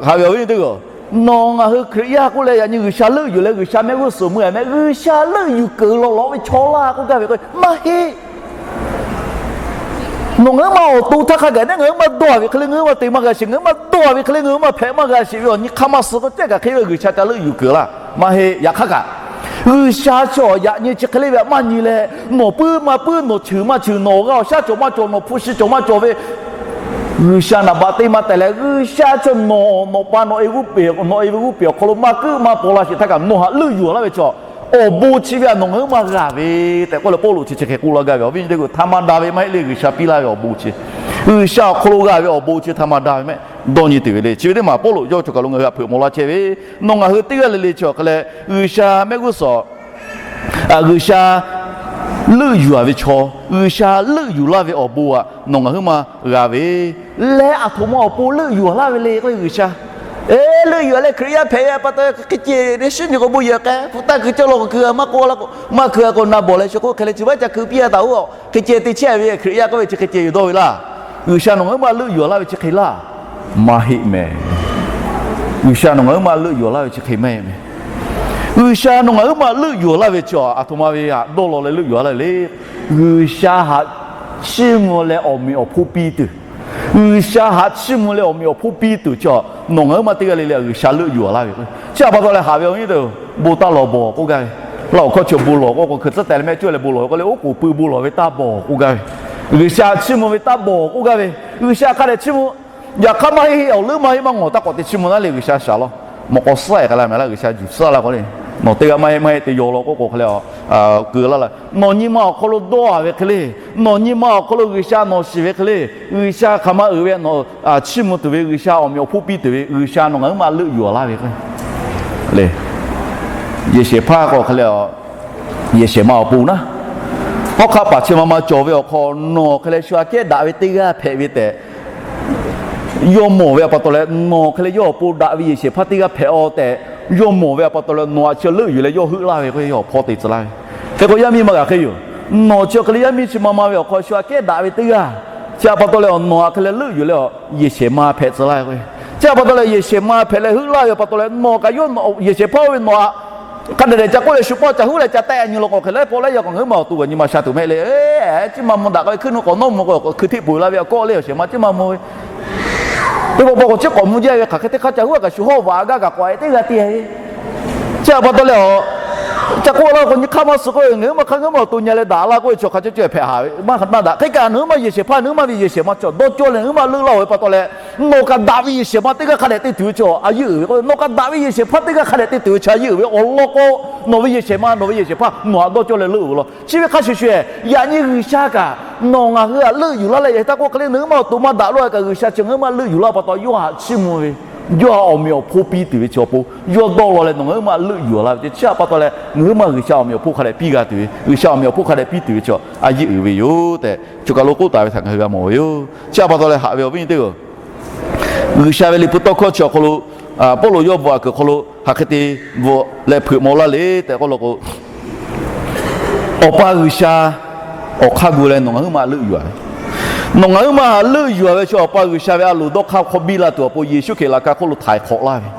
haꞈ ve awˬ viˉ nyi teˇ g'aˇ, nawˬ ngaˬ hui Hkriꞈ yaˇ k'oˆ leh yaꞈ nyi G'uiˬsha leuˆ yuˬ leh G'uiˬsha mehˆ g'uˇ suhˍ mui a mehˆ, G'uiˬsha leuˆ yuˬ keunˍ lawˬ lawꞈ ve chaw laˇ k'oˆ gaˇ ve k'o maˇ heˆ. Nawˬ ngaˬ hui ma awˬ to htaˇ hk'a gaˬ neˉ ngaˬ hui ma dawˇ ve hk'e le ngaˬ hui ma te maˇ g'a sheˍ, ngaˬ hui ma dawˇ ve hk'e le ngaˬ hui ma hpehꞈ maˇ g'a sheˍ ve awˬ nyi hk'aˬ maˇ suh k'o ceh kaꞈ hk'e ve G'uiˬsha ca leuˆ yuˬ keunˍ laˇ. Maˇ heˆ. Yaꞈ hk'aˇ kaꞈ, G'uiˬsha chi yaꞈ nyi chi hk'e le ve maˇ nyi leh, nawˬ puiˉ maˇ puiˉ, nawˬ cheuˬ maˇ cheuˬ, nawˬ g'a awˬ shaˉ cawˬ maˇ cawˬ, nawˬ hpu shi cawˬ maˇ cawˬ ve G'uiˬsha naˍ baꞈ te maˇ tehˬ leh, G'uiˬsha chi nawˬ, nawˬ pa nawˬ e g'uˇ peˬ, nawˬ e ve g'uˇ peˬ awˬ hk'aw lo maˇ kuiˉ maˇ paw la sheˍ htaˇ kaꞈ nawˬ haꞈ leuˆ yuˬ laˇ ve chaw, awˬ bon chi ve a nawˬ ngaˬ hui ma g'a ve tehꞈ k'oˆ leh Pawˇluꞈ chi chi hk'e k'oˆ laˇ gaˇ ve awˬ viˉ nyi teˇ g'aˇ, htaꞈ ma da ve maˇ heˆ le. G'uiˬsha piˇ laˇ ve awˬ bon chi, G'uiˬsha awˬ hk'aw lo g'a ve awˬ bon chi htaꞈ ma da ve mehˆ dawˇ nyi tuˬ ve le. Chi ve teˇ maˬ Pawˇluꞈ yawˇ cawˬ kaˬ lo ngaˬ hui htaꞈ hpeuꞈ maw laˇ chehˇ ve, nawˬ ngaˬ hui teˇ g'aˇ le le chi awˬ hk'e leh G'uiˬsha mehˆ g'uˇ suhˍ G'uiˬsha leuˆ yuˬ a ve chaw, G'uiˬsha leuˆ yuˬ laˇ ve awˬ bon aꞈ nawˬ ngaˬ hui ma g'a ve, leh aˬ htoꞈ ma awˬ pon leuˆ yuˬ laˇ ve le k'o G'uiˬsha, e, leuˆ yuˬ leh Hkriꞈ yaˇ hpehꞈ ve pa taw hk'e ceh ne shiˉ nyi k'o bon yehˬ k'ai, hpu taˇ kuiˬ cawˇ law k'o kuiˬ a maˇ k'oˆ la k'o, maˇ kuiˬ a k'o na bawˬ leh shu k'oˆ hk'e leh chi vaˇ ca keu piˇ a taˍ oˇ, hk'e ceh te chehˇ ve Hkriꞈ yaˇ k'oˆ ve chi hk'e ceh yuˬ dawˇ ve laˇ. G'uiˬsha nawˬ ngaˬ hui ma leuˆ yuˬ laˇ ve chi hk'e laˇ. Maˇ heˆ mehˍ. G'uiˬsha nawˬ ngaˬ hui ma leuˆ yuˬ laˇ ve chi hk'e maˇ heˆ mehˍ. G'uiˬsha nawˬ ngaˬ hui ma leuˆ yuˬ laˇ ve chi aˬ htoꞈ ma ve aꞈ dawˇ law leh leuˆ yuˬ laˇ ve le. G'uiˬsha haꞈ chiˇ mvuh leh awˬ meꞈ awˬ hponˇ piˇ tuˬ, G'uiˬsha haꞈ chiˇ mvuh leh awˬ meꞈ awˬ hponˇ piˇ tuˬ chi nawˬ ngaˬ hui ma teˇ g'aˇ le le G'uiˬsha leuˆ yuˬ laˇ ve k'o, chi pa taw leh haꞈ ve awˬ viˉ nyi teˇ g'aˇ, bon taˇ lawˬ bawˬ k'oˆ gaˇ ve, laˇ awˬ hkawˇ chi bon lawˬ k'oˆ k'o hkui tcuhˉ tehˬ leh mehˆ cawˇ leh bon lawˬ ve k'oˆ le, oˉ k'oˍ pui bon lawˬ ve taˇ bawˬ k'oˆ gaˇ ve, G'uiˬsha chiˇ mvuh ve taˇ bawˬ k'oˆ gaˇ ve, G'uiˬsha hk'a dehꞈ chiˇ mvuh. Yaꞈ hk'aˇ maˇ heˆ heˆ awˬ leuˉ maˇ heˆ maˇ ngawˬ taˇ k'awꞈ te chiˇ mvuh naˉ le G'uiˬsha shaˍ law. Mawꞈ k'aw suhˉ e k'ai la mehˍ laˇ G'uiˬsha yuˬ suhˉ laˇ k'o le, nawˬ teˇ g'aˇ maˇ heˆ maˇ heˆ te yaw law k'oˆ k'o hk'e le, keu laˇ la. Nawˬ nyi ma awˬ hk'aw lo dawˇ a ve hk'e le, nawˬ nyi ma awˬ hk'aw lo G'uiˬsha nawˬ shiˍ ve hk'e le, G'uiˬsha hk'aˬ ma uiˍ ve nawˬ chiˇ mvuh tuˬ ve, G'uiˬsha awˬ meꞈ awˬ hponˇ piˇ tuˬ ve, G'uiˬsha nawˬ ngaˬ hui ma leuˆ yuˬ laˇ ve k'o le, yehˬ shehˍ hpaˇ k'o hk'e le, yehˬ shehˍ ma awˬ pon naˉ, hawˉ hk'aˆ paˍ chi ma ma cawˬ ve awˬ hk'aw nawˬ hk'e leh shu aꞈ kehˉ daꞈ ve teˇ g'aˇ hpehꞈ ve tehꞈ yawˇ mawˬ ve pa taw leh, nawˬ hk'e leh yawˇ awˬ pon daꞈ ve yehˬ shehˍ hpaˇ teˇ g'aˇ hpehꞈ a tehꞈ yawˇ mawˬ ve pa taw leh, nawˬ aꞈ chi leuˆ yuˬ leh yawˇ heuˆ laˇ ve k'o, yawˇ awˬ hpawˇ te tcuh laˇ ve. Hk'e k'o yaˇ miˇ maˇ g'a hk'e yoˬ. Nawˬ chi hk'e leh yaˇ miˇ chi ma ma ve awˬ hk'aw shu aꞈ kehˉ daꞈ ve teˇ g'aˇ chi pa taw leh, nawˬ aꞈ hk'e leh leuˆ yuˬ leh, yehˬ shehˍ ma hpehꞈ tcuh laˇ ve k'o, chi pa taw leh yehˬ shehˍ ma hpehꞈ leh heuˆ laˇ ve pa taw leh, nawˬ kaꞈ yawˇ yehˬ shehˍ hpaˇ oˇ ve nawˬ aꞈ hk'a dehꞈ dehꞈ ca k'oˆ leh shu paˇ ca huˉ leh ca tehˆ a nyi law k'o hk'e le, paw leh yaꞈ k'awꞈ ngaˬ hui ma awˬ to kaꞈ nyi ma sha tuˬ mehˆ le. Ciˉ ma mvuh daꞈ k'ai ve hkuiˉ nuˆ k'awꞈ nawˉ mvuh k'o, hkui hteˆ peuˬ la ve aꞈ kawˆ le awˬ shehˍ ma ciˉ ma mvuh ve, teˇ pawˆ pawˆ k'awꞈ ciˉ k'awꞈ mvuh jaˇ ve hk'aˬ hk'e teˇ hk'aˇ ca huˉ a kaꞈ shu hawˇ vaꞈ g'aˇ kaꞈ k'awꞈ e teˇ g'aˇ te ve. Chi pa taw leh, ca k'oˆ laˇ k'o nyi hk'aˇ maˇ suh k'oˆ ve, ngaˬ hui ma hk'aˇ ngaˬ hui ma awˬ to nyi leh daꞈ la k'oˆ ve chaw hk'a caw caw hpehꞈ haˍ ve maˇ daꞈ. Hk'e kaꞈ nawˬ hui ma yehˬ shehˍ hpaˇ nawˬ hui ma ve yehˬ shehˍ ma chaw dawˇ cawˇ leh nawˬ hui ma leuˆ laˇ-oˬ ve pa taw leh, nawˬ kaꞈ daꞈ ve yehˬ shehˍ ma teˇ g'aˇ hk'a dehꞈ te tuˬ ve chaw a yeˇ uiˍ ve k'o, nawˬ kaꞈ daꞈ ve yehˬ shehˍ hpaˇ teˇ g'aˇ hk'a dehꞈ te tuˬ ve chaw a yeˇ uiˍ ve awˬ lawn k'o, nawˬ ve yehˬ shehˍ ma nawˬ ve yehˬ shehˍ hpaˇ nawˬ htaꞈ dawˇ cawˇ leh leuˆ-oˬ ve law. Chi ve hk'a shuˍ shuˍ, yaꞈ nyi G'uiˬsha kaꞈ nawˬ ngaˬ hui htaꞈ leuˆ yuˬ laˇ leh, yaꞈ hk'aˇ k'oˆ hk'e le nawˬ hui ma awˬ to maˇ daꞈ laˇ kaꞈ G'uiˬsha chi ngaˬ hui ma leuˆ yuˬ laˇ pa taw yawˇ htaꞈ chiˇ mvuh ve, yawˇ htaꞈ awˬ meꞈ awˬ hponˇ piˇ tuˬ ve chaw pon yawˇ dawˇ law leh nawˬ ngaˬ hui ma leuˆ yuˬ laˇ ve ce. Chi pa taw leh ngaˬ hui ma G'uiˬsha awˬ meꞈ awˬ hponˇ hk'a dehꞈ piˇ g'a tuˬ ve, G'uiˬsha awˬ meꞈ awˬ hponˇ hk'a dehꞈ piˇ tuˬ ve chaw a yeˇ uiˍ ve yoˬ tehꞈ, choˬ kaˬ lo k'oˆ taˍ ve htaꞈ ngaˬ hui g'a mawˬ ve yoˬ. Chi pa taw leh haꞈ ve awˬ viˉ nyi teˇ g'aˇ, G'uiˬsha ve liꞈ hpu tawˇ hkawˇ chi awˬ hk'aw lo, Pawˇluꞈ yawˇ bvuhꞈ aꞈ kuiˬ awˬ hk'aw lo hk'aˬ hk'e te bvuhꞈ leh hpeuꞈ maw laˇ le tehꞈ k'oˆ law k'o, Awˬ pa G'uiˬsha awˬ hk'aˇ gu leh nawˬ ngaˬ hui ma leuˆ yuˬ-a ve, nawˬ ngaˬ hui ma leuˆ yuˬ-a ve chi Awˬ pa G'uiˬsha ve a loˍ dawˇ hk'aˇ hk'aw biˇ la tuˬ awˬ pon Yeˍsuˆ Hkriꞈ laꞈ ka hk'oˆ lo htaiˍ hk'awꞈ laˇ ve,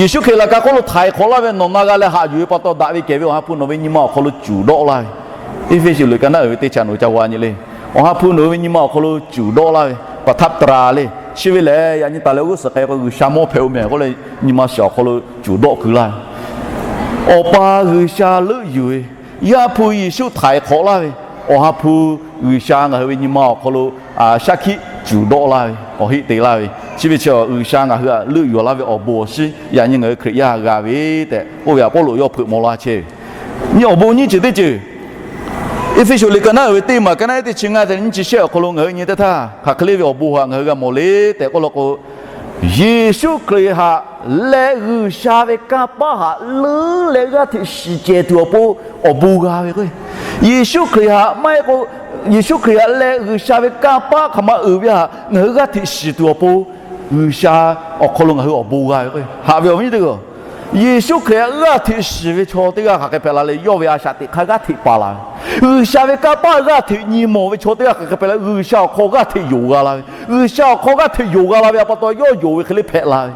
Yeˍsuˆ Hkriꞈ laꞈ ka hk'oˆ lo htaiˍ hk'awꞈ laˇ ve nawˬ na g'a leh haꞈ yuˬ ve pa taw daꞈ ve kehˬ ve Awˬ ha hpu nawˬ ve nyi ma awˬ hk'aw lo cuˬ dawˆ laˇ ve, Eˇfeˇsuꞈ liꞈ ka naˉ uiˍ ve teˇ chi nawˬ ca g'a nyi le. Awˬ ha hpu nawˬ ve nyi ma awˬ hk'aw lo cuˬ dawˆ laˇ ve, pa htaˇ ta le. Chi ve lehˬ yaꞈ nyi taˍ leh g'uˇ suhˍ k'ai k'o G'uiˬsha mawˇ hpehꞈ-o mehˍ k'oˆ leh nyi ma shiˍ awˬ hk'aw lo cuˬ dawˆ keu laˇ ve, Awˬ pa G'uiˬsha leuˆ yuˬ ve Yaˇ hpu Yeˍsuˆ htaiˍ hk'awꞈ laˇ ve, Awˬ ha hpu G'uiˬsha ngaˬ hui ve nyi ma awˬ hk'aw lo shaˉ hkiˆ cuˬ dawˆ laˇ ve, awˬ heˆ te laˇ ve, chi ve chi G'uiˬsha ngaˬ hui htaꞈ leuˆ yuˬ laˇ ve awˬ bon awˬ shinˉ yaꞈ nyi ngaˬ hui Hkriꞈ yaˇ g'a ve tehꞈ k'oˆ ve htaꞈ Pawˇluꞈ yawˇ hpeuꞈ maw laˇ chehˇ ve. Nyi awˬ bon nyiˇ ceuˬ teˇ ceuˬ, Eˇfeˇsuꞈ liꞈ ka naˉ uiˍ ve teˇ maˬ ka naˉ teˇ chi ngaˇ te nyiˇ chi shehˆ awˬ hk'aw lo ngaˬ hui nyi teˇ htaˇ hk'aˬ hk'e le ve awˬ bon htaꞈ ngaˬ hui g'a mawˬ le tehꞈ k'oˆ law k'o, Yeˍsuˆ Hkriꞈ htaꞈ leh G'uiˬsha ve kanˇ paˆ htaꞈ leuˉ leh g'aˇ hteꞈ shiˍ cehˬ tuˬ awˬ pon awˬ bon g'a ve k'o, Yeˍsuˆ Hkriꞈ htaꞈ maˇ heˆ k'o, Yeˍsuˆ Hkriꞈ htaꞈ leh G'uiˬsha ve kanˇ paˆ hk'aˬ ma uiˍ ve htaꞈ ngaˬ hui g'aˇ hteꞈ shiˍ tuˬ awˬ pon G'uiˬsha awˬ hk'aw lo ngaˬ hui awˬ bon g'a ve k'o, haꞈ ve awˬ viˉ teˇ hpaˍ-oˬ, Yeˍsuˆ Hkriꞈ htaꞈ g'aˇ hteꞈ shiˍ ve chaw teˇ g'aˇ hk'aˬ hk'e hpehꞈ la le, yawˇ ve a shaꞈ teꞈ hk'aˇ g'aˇ hteꞈ paˍ la ve, G'uiˬsha ve kanˇ paˆ g'aˇ hteꞈ nyi mawˬ ve chaw teˇ g'aˇ hk'aˬ hk'e hpehꞈ la, G'uiˬsha awˬ hk'aw g'aˇ hteꞈ yonˍ g'a la ve, G'uiˬsha awˬ hk'aw g'aˇ hteꞈ yonˍ g'a la ve a pa taw yawˇ yonˍ ve hk'e le hpehꞈ la ve.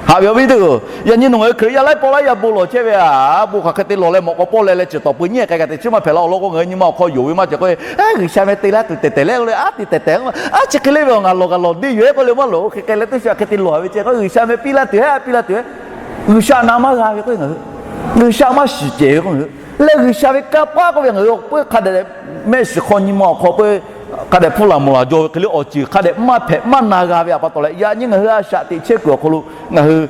Haꞈ ve awˬ viˉ teˇ hpaˍ-oˬ, yaꞈ nyi nawˬ ngaˬ hui Hkriꞈ yaˇ laiˉ pawˆ laiˉ yaˇ bon lawˬ chehˇ ve a, bon hk'aˬ hk'e te lawˬ leh mawꞈ k'aw pawˆ leh leh ceuˬ tawˍ pui nyiˇ k'ai kaꞈ teꞈ chiˉ maˇ hpehꞈ la awˬ lawn k'o, ngaˬ hui nyi ma awˬ hk'aw yonˍ ve maˇ ceh k'o, G'uiˬsha meh te laˇ tuˬ tehꞈ tehꞈ leh k'o le, a te tehꞈ tehꞈ a chi hk'e le ve awˬ ngaˬ lawˬ g'a lawˬ deˇ yoˬ hehˉ k'oˆ le maˇ loˍ, hk'e k'ai leh teˇ sha hk'e te lawˬ ve ceh k'o, G'uiˬsha meh piˇ laˇ tuˬ hehˉ a piˇ laˇ tuˬ hehˉ, G'uiˬsha na maˇ g'a ve k'o, ngaˬ hui G'uiˬsha maˇ shiˍ cehˬ ve k'o, ngaˬ hui leh G'uiˬsha ve kanˇ paˆ k'oˆ ve ngaˬ hui k'o hk'a dehꞈ mehˆ shiˍ hk'aw nyi ma awˬ hk'aw k'o, hk'a dehꞈ hpuˇ laˬ mawˬ laˬ jaw ve hk'e le awˬ ceuˬ hk'a dehꞈ maˇ hpehꞈ maˇ na g'a ve a pa taw leh, yaꞈ nyi ngaˬ hui a shaꞈ teꞈ chehˇ kuiˬ awˬ hk'aw lo ngaˬ hui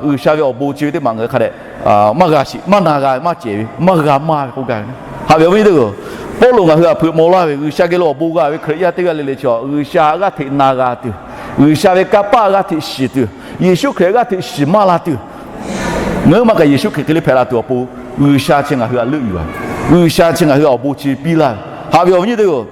G'uiˬsha ve awˬ bon chi ve teˇ maˬ ngaˬ hui hk'a dehꞈ maˇ g'a shiˍ maˇ na g'a ve maˇ cehˬ ve maˇ g'a maˇ ve k'oˆ gaˇ ve. Haꞈ ve awˬ viˉ teˇ hpaˍ-oˬ, Pawˇluꞈ ngaˬ hui htaꞈ hpeuꞈ maw laˇ ve G'uiˬsha geh lo awˬ bon g'a ve Hkriꞈ yaˇ teˇ g'aˇ le le chi G'uiˬsha g'aˇ hteꞈ na g'a tuˬ, G'uiˬsha ve kanˇ paˆ g'aˇ hteꞈ shiˍ tuˬ, Yeˍsuˆ Hkriꞈ g'aˇ hteꞈ shiˍ maˇ la tuˬ, ngaˬ hui maˇ kaꞈ Yeˍsuˆ Hkriꞈ hk'e le hpehꞈ la tuˬ awˬ pon G'uiˬsha chi ngaˬ hui htaꞈ leuˆ yuˬ a ve, G'uiˬsha chi ngaˬ hui awˬ bon chi piˇ laˇ ve. Haꞈ ve awˬ viˉ teˇ hpaˍ-oˬ,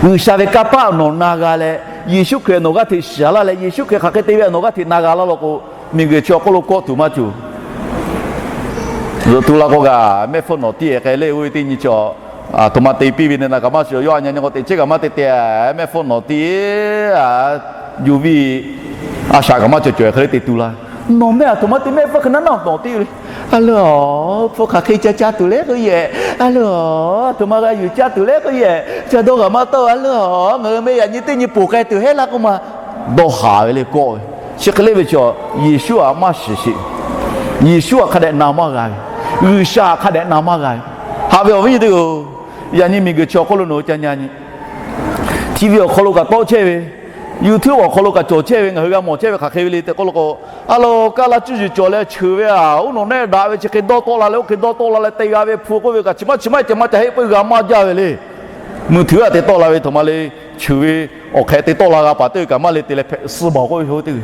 G'uiˬsha ve kanˇ paˆ nawˬ na g'a leh, Yeˍsuˆ Hkriꞈ nawˬ g'aˇ hteꞈ shiˍ laˇ leh, Yeˍsuˆ Hkriꞈ hk'aˬ hk'e te ve nawˬ g'aˇ hteꞈ na g'a laˇ law k'o, miˬguiˬ chi awˬ hk'oˆ lo kawˆ tuˬ maˇ cawˬ. Zuhꞈ tu la k'o kaꞈ mehˆ hpfuhˇ nawˬ tiˉ k'ai leh oˇ ve teˇ nyi chi, aˬ htoꞈ ma te piˇ ve ne na kaꞈ maˇ shiˍ, yawˇ a nyi nyi k'o teꞈ chehˇ kaꞈ maˇ te te, mehˆ hpfuhˇ nawˬ tiˉ, yuˬ viˇ a shaꞈ kaꞈ maˇ cawˬ cawˬ hk'e le te tu la. Nawˬ mehˆ aˬ htoꞈ ma te mehˆ hpfuhˇ hk'e naˉ naˉ nawˬ tiˉ le. A leuˬ, hpfuhˇ hk'aˬ hk'e ca caˇ tuˬ le k'oˆ yehˬ. A leuˬ, aˬ htoꞈ ma g'a yuˬ caˇ tuˬ le k'oˆ yehˬ. Ca dawˇ g'aꞈ maˇ tawˆ. A leuˬ, ngaˬ hui meh yaꞈ nyi teˇ nyi ponˬ k'ai tuˬ heˆ laˇ k'oˆ ma, dawˇ haˍ ve le kawˆ ve. Chi hk'e le ve chi, Yeˍsuˆ htaꞈ maˇ shiˍ sheˍ. Yeˍsuˆ htaꞈ hk'a dehꞈ na maˇ g'a ve, G'uiˬsha htaꞈ hk'a dehꞈ na maˇ g'a ve. Haꞈ ve awˬ viˉ nyi teˇ hpaˍ-oˬ, yaꞈ nyi miˬguiˬ chi awˬ hk'oˆ lo nawˬ hui ca nyi nyi, TV awˬ hk'aw lo kaꞈ tawˆ chehˇ ve, YouTube awˬ hk'aw lo kaꞈ cawˬ chehˇ ve, ngaˬ hui g'a mawˬ chehˇ ve hk'aˬ hk'e ve le tehꞈ k'oˆ law k'o, a lo kaˇ laˇ cuˇ yiˍ cawˬ leh cheuˬ ve a, oˇ nawˬ nehˆ daꞈ ve chi hk'e dawˇ tawˆ la leh, oˇ hk'e dawˇ tawˆ la leh te g'a ve hpu k'oˆ ve kaꞈ chi maˇ chi maˇ ceh maˇ ca heˆ peuˬ g'a maˇ jaˇ ve le. Mui htuiˍ a te tawˆ la ve htoꞈ ma le, cheuˬ ve awˬ hk'e te tawˆ la g'a paˍ teˇ ve kaꞈ maˇ le te leh hpehꞈ suh baˬ k'oˆ ve hk'e teˇ ve,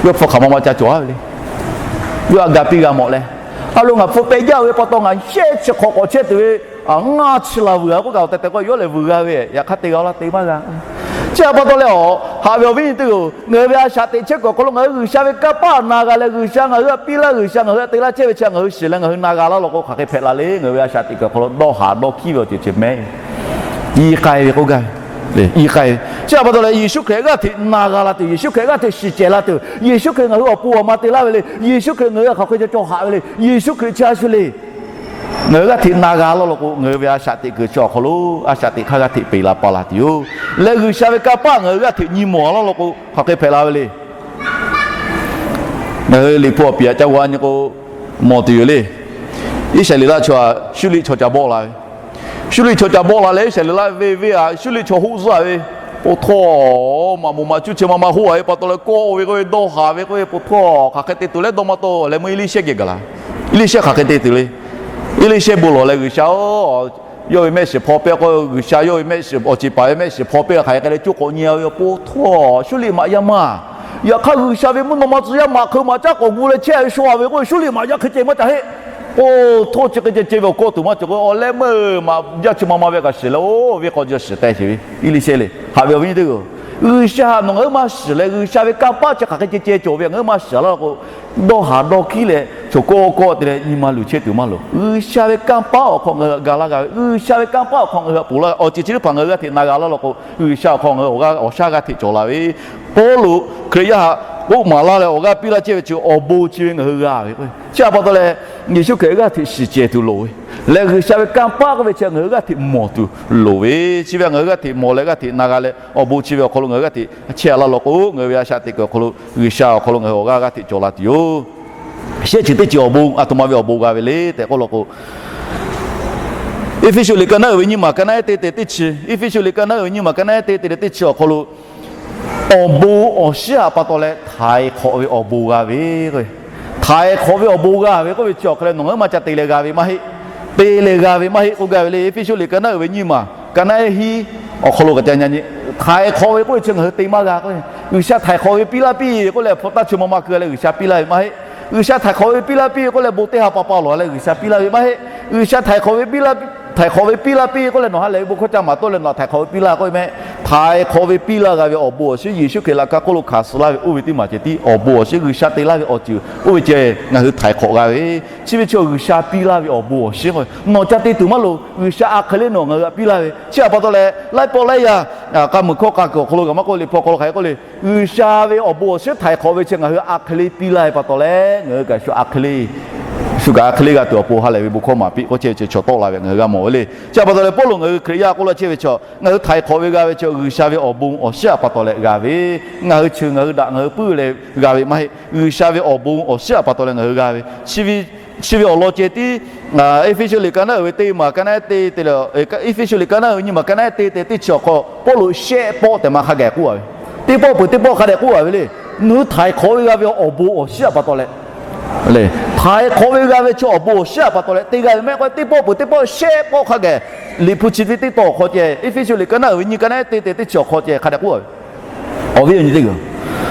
yawˇ hpfuhˇ hk'aˬ ma ma ca cawˬ a ve le. Yawˇ a ga piˇ g'a mawˬ leh, a lo ngaˬ hpu peh jaˇ ve pa taw ngaˬ shehˆ chi hk'awꞈ k'awꞈ chehˇ tuˬ ve, ngaˇ chi la vuiˬ a k'oˆ kaꞈ awˬ tehˬ tehˬ k'o yawˇ lehˬ vuiˬ g'a ve, yaꞈ hk'aˇ te g'a laˇ te maˇ g'a. Chi a pa taw leh a, haꞈ ve awˬ viˉ nyi teˇ hpaˍ-oˬ, ngaˬ hui ve a shaꞈ teꞈ chehˇ kuiˬ awˬ hk'aw lo ngaˬ hui G'uiˬsha ve kanˇ paˆ na g'a leh, G'uiˬsha ngaˬ hui htaꞈ piˇ laˇ, G'uiˬsha ngaˬ hui htaꞈ te laˇ chehˇ ve chi ngaˬ hui shiˍ leh ngaˬ hui na g'a laˇ law k'o, hk'aˬ hk'e hpehꞈ la le. Ngaˬ hui ve a shaꞈ teꞈ kuiˬ awˬ hk'aw lo dawˇ haˍ dawˇ hkiˉ ve awˬ ceuˬ ceuˬ mehˉ, i k'ai ve k'oˆ gaˇ ve, i k'ai ve. Chi a pa taw leh Yeˍsuˆ Hkriꞈ g'aˇ hteꞈ na g'a la tuˬ, Yeˍsuˆ Hkriꞈ g'aˇ hteꞈ shiˍ cehˬ la tuˬ, Yeˍsuˆ Hkriꞈ ngaˬ hui awˬ pon awˬ ma te laˇ ve le. Yeˍsuˆ Hkriꞈ ngaˬ hui htaꞈ hk'aˬ hk'e ca cawˬ haꞈ ve le. Yeˍsuˆ Hkriꞈ chi a shu le. Ngaˬ hui g'aˇ hteꞈ na g'a laˇ law k'o, ngaˬ hui ve a shaꞈ teꞈ kuiˬ chi awˬ hk'aw lo a shaꞈ teꞈ hk'aˇ g'aˇ hteꞈ peꞈ la pa la tuˬ yoˬ. Leh G'uiˬsha ve kanˇ paˆ ngaˬ hui g'aˇ hteꞈ nyi mawˬ laˇ law k'o, hk'aˬ hk'e hpehꞈ la ve le. Ngaˬ hui Liꞈ hpu awˬ piˍ aꞈ ca g'a nyi k'o, mawˬ tuˬ yoˬ le. Iˉsaˍreˍlaˆ chaw Suˇriˆ chaw ca bawˆ la ve, Suˇriˆ chaw ca bawˆ la leh Iˉsaˍreˍlaˆ ve venˇ aꞈ Suˇriˆ chaw hoˆ zuhˆ a ve, po htawˇ maꞈ moˍ maꞈ cuˇ chi ma ma hoˆ a ve pa taw leh kawˆ ve k'oˆ ve, dawˇ haˍ ve k'oˆ ve, po htawˇ hk'aˬ hk'e te tuˬ leh dawˇ maˇ tawˆ leh meuˇ Eˇliˇshehˇ geh gaˬ la. Eˇliˇshehˇ hk'aˬ hk'e te tuˬ le. Eˇliˇshehˇ bon lawˬ leh, G'uiˬsha-oˬ, yawˇ ve mehˆ shiˍ hpaw piˇ k'o, G'uiˬsha yawˇ ve mehˆ shiˍ awˬ ceˬ paˍ ve mehˆ shiˍ hpaw piˇ hk'aˬ hk'e leh coˇ k'awꞈ nyi a ve, po htawˇ Suˇriˆ maꞈ yaˇ maˇ. Yaꞈ hk'aˇ G'uiˬsha ve mvuhˇ naw ma tcuh yaˇ maꞈ hk'eun maꞈ caˉ k'awꞈ gu leh chehˇ ve shaw a ve k'oˆ ve, Suˇriˆ maꞈ yaˇ hk'e ceh maˇ ca heˆ. Po htawˇ chi hk'e ceh ceh ve awˬ kawˆ tuˬ maˇ cawˬ k'o, awˬ leh meuˇ maꞈ yaˇ chi ma ma ve kaꞈ shiˍ leh, oˇ venˇ hk'aw ji shiˍ teh sheˍ ve Eˇliˇshehˇ le. Haꞈ ve awˬ viˉ nyi teˇ hpaˍ-oˬ, G'uiˬsha htaꞈ nawˬ ngaˬ hui maˇ shiˍ leh, G'uiˬsha ve kanˇ paˆ chi hk'aˬ hk'e ceh ceh cawˬ ve ngaˬ hui maˇ shiˍ laˇ law k'o, dawˇ haˍ dawˇ hkiˉ leh chaw kawˆ kawˆ te leh nyi ma luˬ chehˇ tuˬ maˇ loˍ. G'uiˬsha ve kanˇ paˆ awˬ hk'aw ngaˬ hui htaꞈ ga laˇ g'a ve, G'uiˬsha ve kanˇ paˆ awˬ hk'aw ngaˬ hui htaꞈ ponˬ laˇ g'a ve, awˬ ceuˬ chi teˇ hpaˍ ngaˬ hui g'aˇ hteꞈ na g'a laˇ law k'o, G'uiˬsha awˬ hk'aw ngaˬ hui awˬ g'aˇ awˬ shaˉ g'aˇ hteꞈ cawˬ la ve, Pawˇluꞈ Hkriꞈ yaˇ htaꞈ k'oˆ maˍ laˇ leh awˬ g'aˇ piˇ laˇ chehˇ ve chi awˬ bon chi ve ngaˬ hui g'a ve k'o, chi a pa taw leh Yeˍsuˆ Hkriꞈ g'aˇ hteꞈ shiˍ cehˬ tuˬ loˍ ve, leh G'uiˬsha ve kanˇ paˆ k'oˆ ve chi ngaˬ hui g'aˇ hteꞈ mawˬ tuˬ loˍ ve, chi ve ngaˬ hui g'aˇ hteꞈ mawˬ leh g'aˇ hteꞈ na g'a leh awˬ bon chi ve awˬ hk'aw lo ngaˬ hui g'aˇ hteꞈ chehˇ a laˇ law k'o, ngaˬ hui ve a shaꞈ teꞈ kuiˬ awˬ hk'aw lo G'uiˬsha awˬ hk'aw lo ngaˬ hui awˬ g'aˇ g'aˇ hteꞈ cawˬ la tuˬ yoˬ. Shehˆ ceuˬ teˇ ceuˬ awˬ bon aˬ htoꞈ ma ve awˬ bon g'a ve le tehꞈ k'oˆ law k'o, Eˇfeˇsuꞈ liꞈ ka naˉ uiˍ ve nyiˇ maˬ ka naˉ ehˉ teˇ te teˇ chi, Eˇfeˇsuꞈ liꞈ ka naˉ uiˍ ve nyiˇ maˬ ka naˉ ehˉ teˇ te leh teˇ chi awˬ hk'aw lo, awˬ bon awˬ shiˉ a pa taw leh htaiˍ hk'awꞈ ve awˬ bon g'a ve k'o, htaiˍ hk'awꞈ ve awˬ bon g'a ve k'oˆ ve chi awˬ hk'aw lo nawˬ ngaˬ hui maˇ ca te leh g'a ve maˇ heˆ. Te leh g'a ve maˇ heˆ k'oˆ gaˇ ve le. Eˇfeˇsuꞈ liꞈ ka naˉ uiˍ ve nyiˇ maˬ ka naˉ ehˉ hiˉ awˬ hk'aw lo kaꞈ ca nyi nyi, htaiˍ hk'awꞈ ve k'oˆ ve chi ngaˬ hui te maˇ g'a k'o, G'uiˬsha htaiˍ hk'awꞈ ve piˇ laˇ piˇ k'oˆ leh hpu taˇ chi ma ma keu leh G'uiˬsha piˇ laˇ ve maˇ heˆ. G'uiˬsha htaiˍ hk'awꞈ ve piˇ laˇ piˇ k'oˆ leh bon teˇ ha pa pa lawˬ leh G'uiˬsha piˇ laˇ ve maˇ heˆ. G'uiˬsha htaiˍ hk'awꞈ ve piˇ laˇ, htaiˍ hk'awꞈ ve piˇ laˇ piˇ k'oˆ leh nawˬ ha lehˬ ve bon hkawˇ ca maˍ tawˆ leh nawˬ htaiˍ hk'awꞈ ve piˇ laˇ k'oˆ ve mehˆ. Htaiˍ hk'awꞈ ve piˇ laˇ g'a ve awˬ bon awˬ shiˉ Yeˍsuˆ Hkriꞈ laꞈ ka hk'oˆ lo hkanˍ suh laˇ ve oˇ ve teˇ maˬ ceh tiˉ awˬ bon awˬ shiˉ G'uiˬsha te laˇ ve awˬ ceuˬ oˇ ve ceh ngaˬ hui htaiˍ hk'awꞈ g'a ve. Chi ve chi G'uiˬsha piˇ laˇ ve awˬ bon awˬ shiˉ k'o, nawˬ ca te tuˬ maˇ loˍ. G'uiˬsha a hk'e le nawˬ ngaˬ hui htaꞈ piˇ laˇ ve. Chi a pa taw leh laiˉ pawˆ laiˉ yaˇ k'a muiˬ hkawˇ k'a kuiˬ awˬ hk'aw lo kaꞈ maˇ k'oˆ, Liꞈ hpu awˬ hk'aw lo hk'aˬ hk'e k'oˆ le, G'uiˬsha ve awˬ bon awˬ shiˉ htaiˍ hk'awꞈ ve chi ngaˬ hui a hk'e le piˇ laˇ ve pa taw leh ngaˬ hui kaꞈ shu a hk'e le shu kaꞈ a hk'e le g'a tuˬ awˬ pon ha lehˬ ve bon hkawˇ maˍ piˇ k'oˆ chehˇ ve chi chaw tawˆ la ve ngaˬ hui g'a mawˬ ve le. Chi a pa taw leh Pawˇluꞈ ngaˬ hui Hkriꞈ yaˇ k'oˆ laˇ chehˇ ve chi, ngaˬ hui htaiˍ hk'awꞈ ve g'a ve chi G'uiˬsha ve awˬ bon awˬ shiˉ a pa taw leh g'a ve. Ngaˬ hui cheuˬ ngaˬ hui daꞈ ngaˬ hui puiˉ leh g'a ve maˇ heˆ. G'uiˬsha ve awˬ bon awˬ shiˉ a pa taw leh ngaˬ hui g'a ve. Chi ve awˬ lawn ceh tiˉ Eˇfeˇsuꞈ liꞈ ka naˉ uiˍ ve teˇ maˬ ka naˉ ehˉ teˇ te leh, Eˇfeˇsuꞈ liꞈ ka naˉ uiˍ ve nyiˇ maˬ ka naˉ ehˉ teˇ te teˇ chi awˬ hk'aw Pawˇluꞈ shehˆ pawˆ tehꞈ ma hk'a gaˬ k'oˆ a ve. Teˇ pawˆ peuˬ teˇ pawˆ hk'a dehꞈ k'oˆ a ve le. Nawˬ hui htaiˍ hk'awꞈ ve g'a ve awˬ bon awˬ shiˉ a pa taw leh, htaiˍ hk'awꞈ ve g'a ve chi awˬ bon awˬ shiˉ a pa taw leh te g'a ve mehˆ k'o, teˇ pawˆ peuˬ teˇ pawˆ shehˆ pawˆ hk'a gaˬ, Liꞈ hpu chi ve teˇ tawn awˬ hk'aw ceh, Eˇfeˇsuꞈ liꞈ ka naˉ uiˍ ve nyiˇ ka naˉ ehˉ teˇ te teˇ chi awˬ hk'aw ceh hk'a dehꞈ k'oˆ a ve. Awˬ viˉ awˬ nyi teˇ g'aˇ,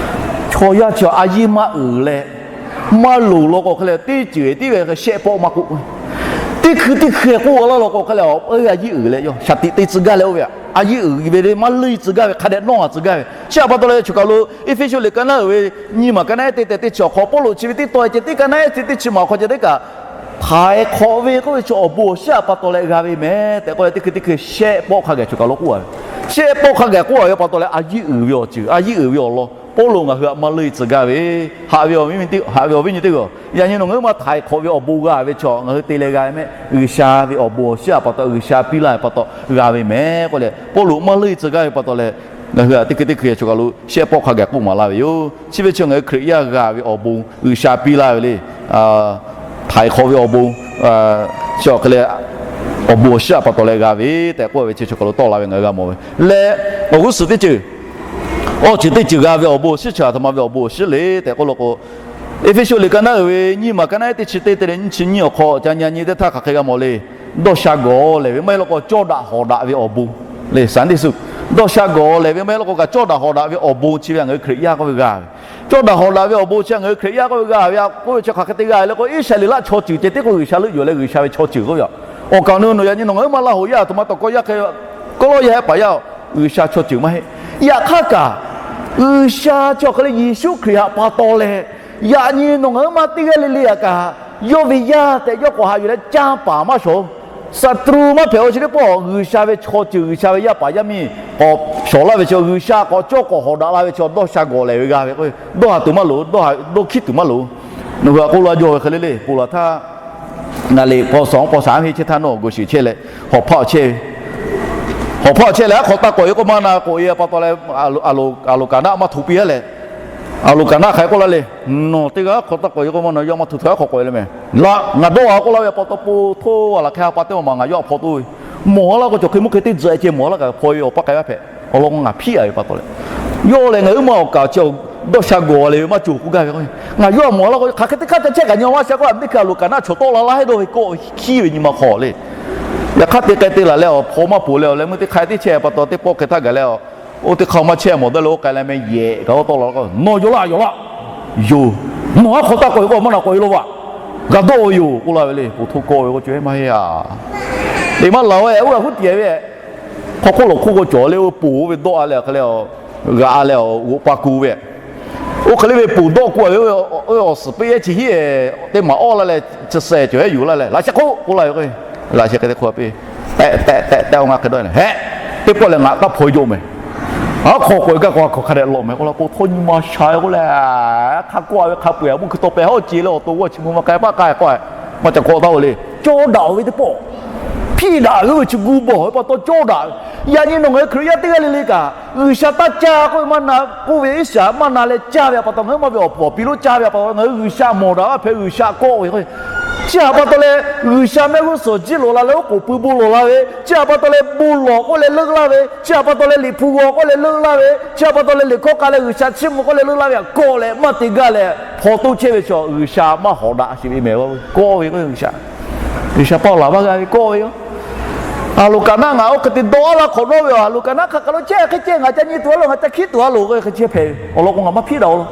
chaw yaˇ chi a yinˇ maˇ uiˍ leh maˇ loˍ law k'o hk'e leh teˇ ceuˬ tiˉ ve shehˆ pawˆ maˇ k'oˆ. Teˇ hkui teˇ hkui k'oˆ a laˇ law k'o hk'e leh, a yinˇ uiˍ leh yawˇ shaˍ tiꞈ te tcuh gaˇ leh oˇ ve, a yinˇ uiˍ ve le maˇ leuˇ tcuh gaˇ ve hk'a dehꞈ nawˇ a tcuh gaˇ ve. Chi a pa taw leh choˬ kaˬ lo Eˇfeˇsuꞈ liꞈ ka naˉ uiˍ ve nyiˇ maˬ ka naˉ ehˉ teˇ te teˇ chi awˬ hk'aw Pawˇluꞈ chi ve teˇ tawn ceh tiˉ ka naˉ ehˉ chi teˇ chi maˬ awˬ hk'aw ceh teˇ kaꞈ, htaiˍ hk'awꞈ ve k'oˆ ve chi awˬ bon awˬ shiˉ a pa taw leh g'a ve mehˍ tehꞈ k'oˆ leh teˇ hkui teˇ hkui shehˆ pawˆ hk'a gaˬ choˬ kaˬ lo k'oˆ a ve. Shehˆ pawˆ hk'a gaˬ k'oˆ a ve pa taw leh a yinˇ uiˍ ve awˬ ceuˬ, a yinˇ uiˍ ve awˬ lawn Pawˇluꞈ ngaˬ hui htaꞈ maˇ leuˇ tcuh gaˇ ve. Haꞈ ve awˬ viˉ awˬ viˉ nyi teˇ g'aˇ, yaꞈ nyi nawˬ ngaˬ hui maˇ htaiˍ hk'awꞈ ve awˬ bon g'a ve chi ngaˬ hui te leh g'a ve mehˆ. G'uiˬsha ve awˬ bon awˬ shiˉ a pa taw, G'uiˬsha piˇ laˇ ve pa taw g'a ve mehˍ k'oˆ leh Pawˇluꞈ maˇ leuˇ tcuh gaˇ ve pa taw leh, ngaˬ hui htaꞈ teˇ hkui teˇ hkui choˬ kaˬ lo shehˆ pawˆ hk'a gaˬ k'oˆ maˍ laˇ ve yoˬ. Chi ve chi ngaˬ hui Hkriꞈ yaˇ g'a ve awˬ bon G'uiˬsha piˇ laˇ ve le. Htaiˍ hk'awꞈ ve awˬ bon, chi awˬ hk'e leh awˬ bon awˬ shiˉ a pa taw leh g'a ve tehꞈ k'oˆ ve chi choˬ kaˬ lo tawˆ la ve ngaˬ hui g'a mawˬ ve. Leh awˬ g'uˇ suhˍ teˇ ceuˬ, awˇ ceuˬ teˇ ceuˬ g'a ve awˬ bon awˬ shiˉ chi a htoꞈ ma ve awˬ bon awˬ shiˉ le tehꞈ k'oˆ law k'o, Eˇfeˇsuꞈ liꞈ ka naˉ uiˍ ve nyiˇ maˬ ka naˉ ehˉ teˇ chi teˇ te leh nyiˇ chi nyiˇ awˬ hk'aw ca nyi nyi teˇ htaˇ hk'aˬ hk'e g'a mawˬ le. Dawˇ sha gawˬ lehˬ ve maˇ heˆ law k'o, cawˇ daꞈ hawˍ daꞈ ve awˬ bon le. Sunday school, dawˇ sha gawˬ lehˬ ve maˇ heˆ law k'o kaꞈ, cawˇ daꞈ hawˍ daꞈ ve awˬ bon chi ve ngaˬ hui Hkriꞈ yaˇ k'oˆ ve g'a ve. Cawˇ daꞈ hawˍ daꞈ ve awˬ bon chi ngaˬ hui Hkriꞈ yaˇ k'oˆ ve g'a ve k'oˆ ve chi hk'aˬ hk'e te g'a ve le k'o, Iˉsaˍreˍlaˆ chaw ceuˬ ceh tiˉ k'o G'uiˬsha leuˆ yuˬ leh G'uiˬsha ve chaw ceuˬ k'oˆ ve yoˬ. Awˬ kaˍ awˬ nu nawˬ yaꞈ nyi nawˬ ngaˬ hui maˇ laˇ hoꞈ yaˇ aˬ htoꞈ ma tawˬ kawˆ yaˇ hk'e, kawˆ lawˇ yaˇ hehˆ paˍ yaˇ, G'uiˬsha chaw ceuˬ maˇ heˆ. Yaꞈ hk'aˇ kaꞈ, G'uiˬsha chi awˬ hk'e leh Yeˍsuˆ Hkriꞈ htaꞈ pa taw leh, yaꞈ nyi nawˬ ngaˬ hui maˇ teˇ g'aˇ le le aꞈ kaꞈ, yawˇ ve yaˇ tehꞈ yawˇ k'awꞈ haꞈ yuˬ leh canˇ paˍ maˇ shawˍ. Saˍtruˆ maˇ hpehꞈ-o chi teˇ pawˆ G'uiˬsha ve chaw ceuˬ, G'uiˬsha ve yaˇ paˍ yaˇ miˇ k'awꞈ shawˍ laˇ ve chi, G'uiˬsha k'awꞈ cawˇ k'awꞈ hawˍ daꞈ la ve chi dawˇ sha gawˬ lehˬ ve g'a ve k'o, dawˇ haˍ tuˬ maˇ loˍ, dawˇ haˍ dawˇ hkiˉ tuˬ maˇ loˍ. Nawˬ hui htaꞈ k'oˆ laˇ jaw ve hk'e le le, ponˬ laˬ htaˇ, ngaˬ liꞈ k'aw shawˍ k'aw shaˍ a ve chi htaˇ nawˬ g'uˇ suhˍ chehˇ leh, hawˍ hpaˇ awˬ chehˇ ve, hawˍ hpaˇ awˬ chehˇ leh aˉ hk'aw taˇ k'awꞈ e k'oˆ maˇ na k'oꞈ e pa taw leh, aˬ loˍ kaˍ naˆ maˇ htoꞈ piˇ a leh, aˬ loˍ kaˍ naˆ hk'aˬ hk'e k'oˆ laˇ le. Nawˬ teˇ g'aˇ aˉ hk'aw taˇ k'awꞈ e k'oˆ maˇ na, yawˇ maˇ htoꞈ htoꞈ aˉ hk'aw k'awꞈ e le mehˬ. Laꞈ ngaˬ dawˇ a k'oˆ laˇ ve pa taw, po htoˇ a laˬ hk'e ha pa teˇ maˬ maˬ ngaˬ yawˇ htaꞈ hpaw toˆ ve, mawˬ a laˇ k'o cawˬ hk'e mvuhˇ hk'e teˇ tzuhꞈ ceh mawˬ a laˇ kaꞈ hpaw e awˬ paˇ k'ai maˇ hpehꞈ. Awˬ lawn k'o ngaˬ hpiˇ a ve pa taw leh, yawˇ lehˬ ngaˬ huiˉ ma awˬ kaˍ chi dawˇ sha gawˬ lehˬ ve maˇ cawˬ k'oˆ gaˇ ve k'o, ngaˬ yawˇ mawˬ a laˇ k'o hk'aˬ hk'e teˇ hk'aˇ ca chehˇ kaꞈ nyi a maˇ sha k'oˆ a, teˇ hkui aˬ loˍ kaˍ naˆ chaw tawˆ la laˇ heˆ dawˇ ve kawˆ hkiˉ ve nyi ma hk'aw le. Yaꞈ hk'aˇ te k'ai te laˬ leh awˬ hpaw maˇ poˬ leh awˬ leh meuˇ teˇ hk'aˇ teˇ chehˇ pa taw teˇ pawˆ hk'e htaˇ gaˬ leh, oˇ teˇ hk'aˇ maˇ chehˇ mawˬ dawˇ leh oˇ k'ai leh meh yehˬ kaꞈ oˇ tawˆ la k'o, nawˬ yaw laˇ yaw laˇ, yoˬ, nawˬ aˉ hk'aw taˇ k'awꞈ e k'o maˇ na k'awꞈ e law vaꞈ, g'a dawˇ ve yoˬ k'oˆ laˇ ve le. Poˬ htoˇ kawˆ ve k'o cawˬ maˇ heˆ a. Eˬ maˇ laˬ-o e, oˇ g'a huˉ tiꞈ ve, hk'aw hk'oˆ lawˬ hk'oˆ k'o cawˬ le, oˇ poˬ oˇ ve dawˇ a leh hk'e le, g'aꞈ a leh g'oꞈ pa ku ve, oˇ hk'e le ve poˬ dawˇ ku a ve, oˇ ve awˬ suhˍ peˆ ehˉ chi hiˉ teˇ maˬ awˇ laˇ leh chi suh cawˬ ehˉ yuˬ laˇ leh laꞈ sheh hk'oˆ k'oˆ laˇ ve k'o, laꞈ sheh hk'e te hk'oˆ piˇ, tehꞈ tehꞈ tehꞈ tehꞈ oˇ ngaˬ hk'e dawˇ leh heˆ, teˇ pawˆ lehˬ ngaˬ taˇ hpaw jaw mehˬ. Aˉ hk'aw k'awꞈ e gaˇ k'o hk'aˬ hk'a dehꞈ lawꞈ mehˬ k'oˆ la k'o, htawˇ nyi ma sha ve k'oˆ leh, hk'a kawˆ a ve hk'a peu-eˬ a muˇ hkui taw pehˍ hawˉ ce leh awˬ to g'awˇ chi mvuh ma k'ai paˆ k'ai k'o, maˇ ca kawˆ taˇ-o le. Cawˇ daꞈ-oˬ ve teˇ pawˆ, hpiˇ daꞈ ve oˇ ve chi gu bawˬ ve pa taw cawˇ daꞈ ve. Yaꞈ nyi nawˬ ngaˬ hui Hkriꞈ yaˇ teˇ g'aˇ le le kaꞈ, G'uiˬsha taˇ caˇ k'oˆ ve maˇ na, k'oˆ ve iˉ shaˍ maˇ na leh caˇ ve pa taw, ngaˬ hui maˇ ve awˬ pfuhˍ awˬ pi lonˉ caˇ ve pa taw, ngaˬ hui G'uiˬsha mawˬ daꞈ maˇ hpehꞈ, G'uiˬsha kawˆ ve k'o, Chi htaꞈ pa taw leh G'uiˬsha mehˆ g'uˇ suhˍ jiˇ lawˬ la leh oˉ k'oˍ pui bon lawˬ la ve, chi htaꞈ pa taw leh bon lawˬ k'oˆ leh leuˆ laˇ ve, chi htaꞈ pa taw leh liꞈ hpu g'aw k'oˆ leh leuˆ laˇ ve, chi htaꞈ pa taw leh liꞈ hkawˇ k'a leh G'uiˬsha chiˇ mvuh k'oˆ leh leuˆ laˇ ve htaꞈ kawˆ leh maˇ te gaˇ leh hpaw toˇ chehˇ ve chaw, G'uiˬsha maˇ hawꞈ daꞈ sheˍ ve mehˍ. Kawˆ ve k'o G'uiˬsha, G'uiˬsha paˆ laˬ maˇ g'a ve kawˆ ve yoˬ. A loˍ kaꞈ naˉ ngaˬ oˇ hk'e te dawˇ a laˇ hk'awꞈ dawˇ ve yoˬ. A loˍ kaꞈ naˉ hk'aˬ hk'e lo chehˇ hk'e chehˇ, ngaˬ ca nyi tuˬ a loˍ, ngaˬ ca hkiˉ tuˬ a loˍ k'o hk'e chehˇ hpehꞈ ve awˬ lawn k'o, ngaˬ maˇ hpiˉ daꞈ a laˇ.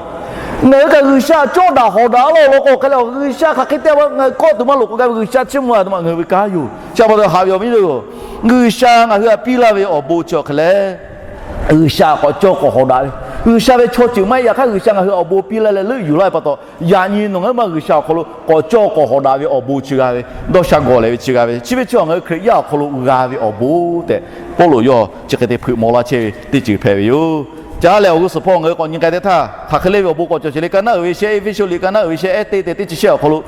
Ngaˬ hui kaꞈ G'uiˬsha cawˇ daꞈ hawꞈ daꞈ a laˇ awˬ lawn k'o, hk'e leh G'uiˬsha hk'aˬ hk'e te ngaˬ hui kawˆ tuˬ maˇ loˍ k'o, ga ve G'uiˬsha chiˇ mvuh a tuˬ ma ngaˬ hui ve kanˉ yoˬ. Chi pa taw haꞈ ve awˬ viˉ nyi yoˬ. G'uiˬsha ngaˬ hui htaꞈ piˇ laˇ ve awˬ bon chi awˬ hk'e leh, G'uiˬsha k'awꞈ cawˇ k'awꞈ hawꞈ daꞈ ve, G'uiˬsha ve chaw ceuˬ maˇ heˆ. Yaꞈ hk'aˇ G'uiˬsha ngaˬ hui awˬ bon piˇ laˇ leh leuˆ yuˬ laˇ ve pa taw, yaꞈ nyi nawˬ ngaˬ hui maˇ G'uiˬsha awˬ hk'aw lo k'awꞈ cawˇ k'awꞈ hawꞈ daꞈ ve awˬ bon chi g'a ve, dawˇ sha gawˬ leh ve chi g'a ve, chi ve chi ngaˬ hui Hkriꞈ yaˇ awˬ hk'aw lo g'a ve awˬ bon tehꞈ, Pawˇluꞈ yawˇ chi hk'e te hpeuꞈ maw laˇ chehˇ ve teˇ ceuˬ hpehꞈ ve yoˬ. Ca lehˬ awˬ g'uˇ suhˍ hpawˇ ngaˬ hui k'awꞈ nyi k'ai teˇ htaˇ, hk'aˬ hk'e le ve awˬ bon k'awꞈ cawˬ sheˍ le. Ka naˉ uiˍ ve shehˆ, Eˇfeˇsuꞈ liꞈ ka naˉ uiˍ ve shehˆ ehˉ teˇ tehꞈ teˇ chi shehˆ awˬ hk'aw lo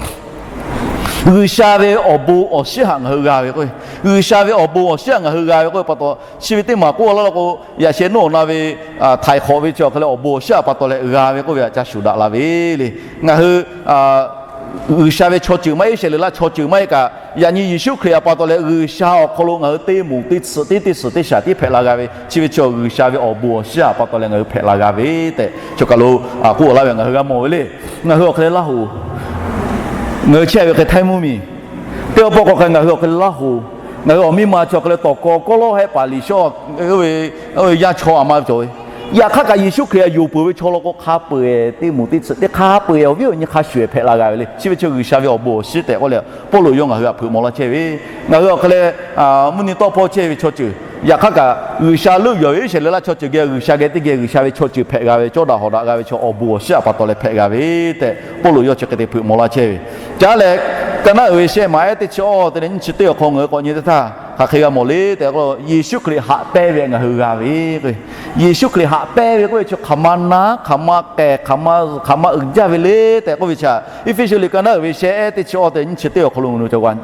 G'uiˬsha ve awˬ bon awˬ shinˉ htaꞈ ngaˬ hui g'a ve k'o, G'uiˬsha ve awˬ bon awˬ shinˉ htaꞈ ngaˬ hui g'a ve k'oˆ ve pa taw, chi ve teˇ maˬ k'oˆ laˇ law k'o, yaꞈ sheh nawˇ na ve htaiˍ hk'awꞈ ve chi awˬ hk'e leh awˬ bon awˬ shinˉ htaꞈ pa taw leh g'a ve k'oˆ ve htaꞈ ca shuˍ daꞈ la ve le. Ngaˬ hui G'uiˬsha ve chaw ceuˬ maˇ heˆ, shehˍ leuˬ laˇ chaw ceuˬ maˇ heˆ kaꞈ, yaꞈ nyi Yeˍsuˆ Hkriꞈ htaꞈ pa taw leh G'uiˬsha awˬ hk'aw lo ngaˬ hui teˇ moˍ teˇ tsuhꞈ teˇ teˇ suhˍ teˇ shaˍ tiˉ hpehꞈ la g'a ve, chi ve chi G'uiˬsha ve awˬ bon awˬ shinˉ htaꞈ pa taw leh ngaˬ hui hpehꞈ la g'a ve tehꞈ, chaw kaˬ lo k'oˆ laˇ ve ngaˬ hui g'a mawˬ ve le. Ngaˬ hui awˬ hk'e leh Laˇ hoˍ, ngaˬ hui chehˇ ve hk'e htaiˇ mvuhˇmiˬ teˇ g'aˇ pawˆ k'awꞈ hk'e ngaˬ hui awˬ hk'e leh Laˇ hoˍ, ngaˬ hui awˬ miˇ ma chi awˬ hk'e leh tawˍ kaw kawˉ lawˉ hehˆ paˍ liꞈ shawˉ ve yaˇ chaw a ma ve cawˬ ve. Yaꞈ hk'aˇ kaꞈ Yeˍsuˆ Hkriꞈ htaꞈ yonˍ peuˬ ve chaw law k'o, hk'a peu-eˬ teˇ moˍ teˇ tsuhꞈ teˇ hk'a peu-eˬ awˬ viˉ awˬ nyi hk'a shuˍ shuˍ hpehꞈ la g'a ve le. Chi ve chi G'uiˬsha ve awˬ bon awˬ shinˉ tehꞈ k'oˆ leh Pawˇluꞈ yawˇ ngaˬ hui htaꞈ hpeuꞈ maw laˇ chehˇ ve, ngaˬ hui awˬ hk'e leh mvuhˇ nyi tawˆ hpawˇ chehˇ ve chaw ceuˬ, yaꞈ hk'aˇ kaꞈ G'uiˬsha leuˆ yuˬ ve Iˉsaˍreˍlaˆ chaw ceuˬ geh G'uiˬsha geh teˇ geh G'uiˬsha ve chaw ceuˬ hpehꞈ g'a ve, cawˇ daꞈ hawꞈ daꞈ g'a ve chaw awˬ bon awˬ shinˉ htaꞈ pa taw leh hpehꞈ g'a ve tehꞈ Pawˇluꞈ yawˇ chi hk'e te hpeuꞈ maw laˇ chehˇ ve. Ca lehˬ, ka naˉ uiˍ ve shehˆ maˬ ehˉ teˇ chi awˇ te leh nyiˇ chi teˇ awˬ hk'aw ngaˬ hui k'awꞈ nyi teˇ htaˇ hk'aˬ hk'e g'a mawˬ le tehꞈ k'o, Yeˍsuˆ Hkriꞈ haꞈ pehnˇ ve ngaˬ hui g'a ve k'o, Yeˍsuˆ Hkriꞈ haꞈ pehnˇ ve k'oˆ ve chi hk'aˬ ma na, hk'aˬ ma k'ehˬ, hk'aˬ ma, hk'aˬ ma uiˍ jaˇ ve le tehꞈ k'oˆ ve chi, Eˇfeˇsuꞈ liꞈ ka naˉ uiˍ ve shehˆ ehˉ teˇ chi awˇ te leh nyiˇ chi teˇ awˬ hk'aw lo ngaˬ hui ca g'a.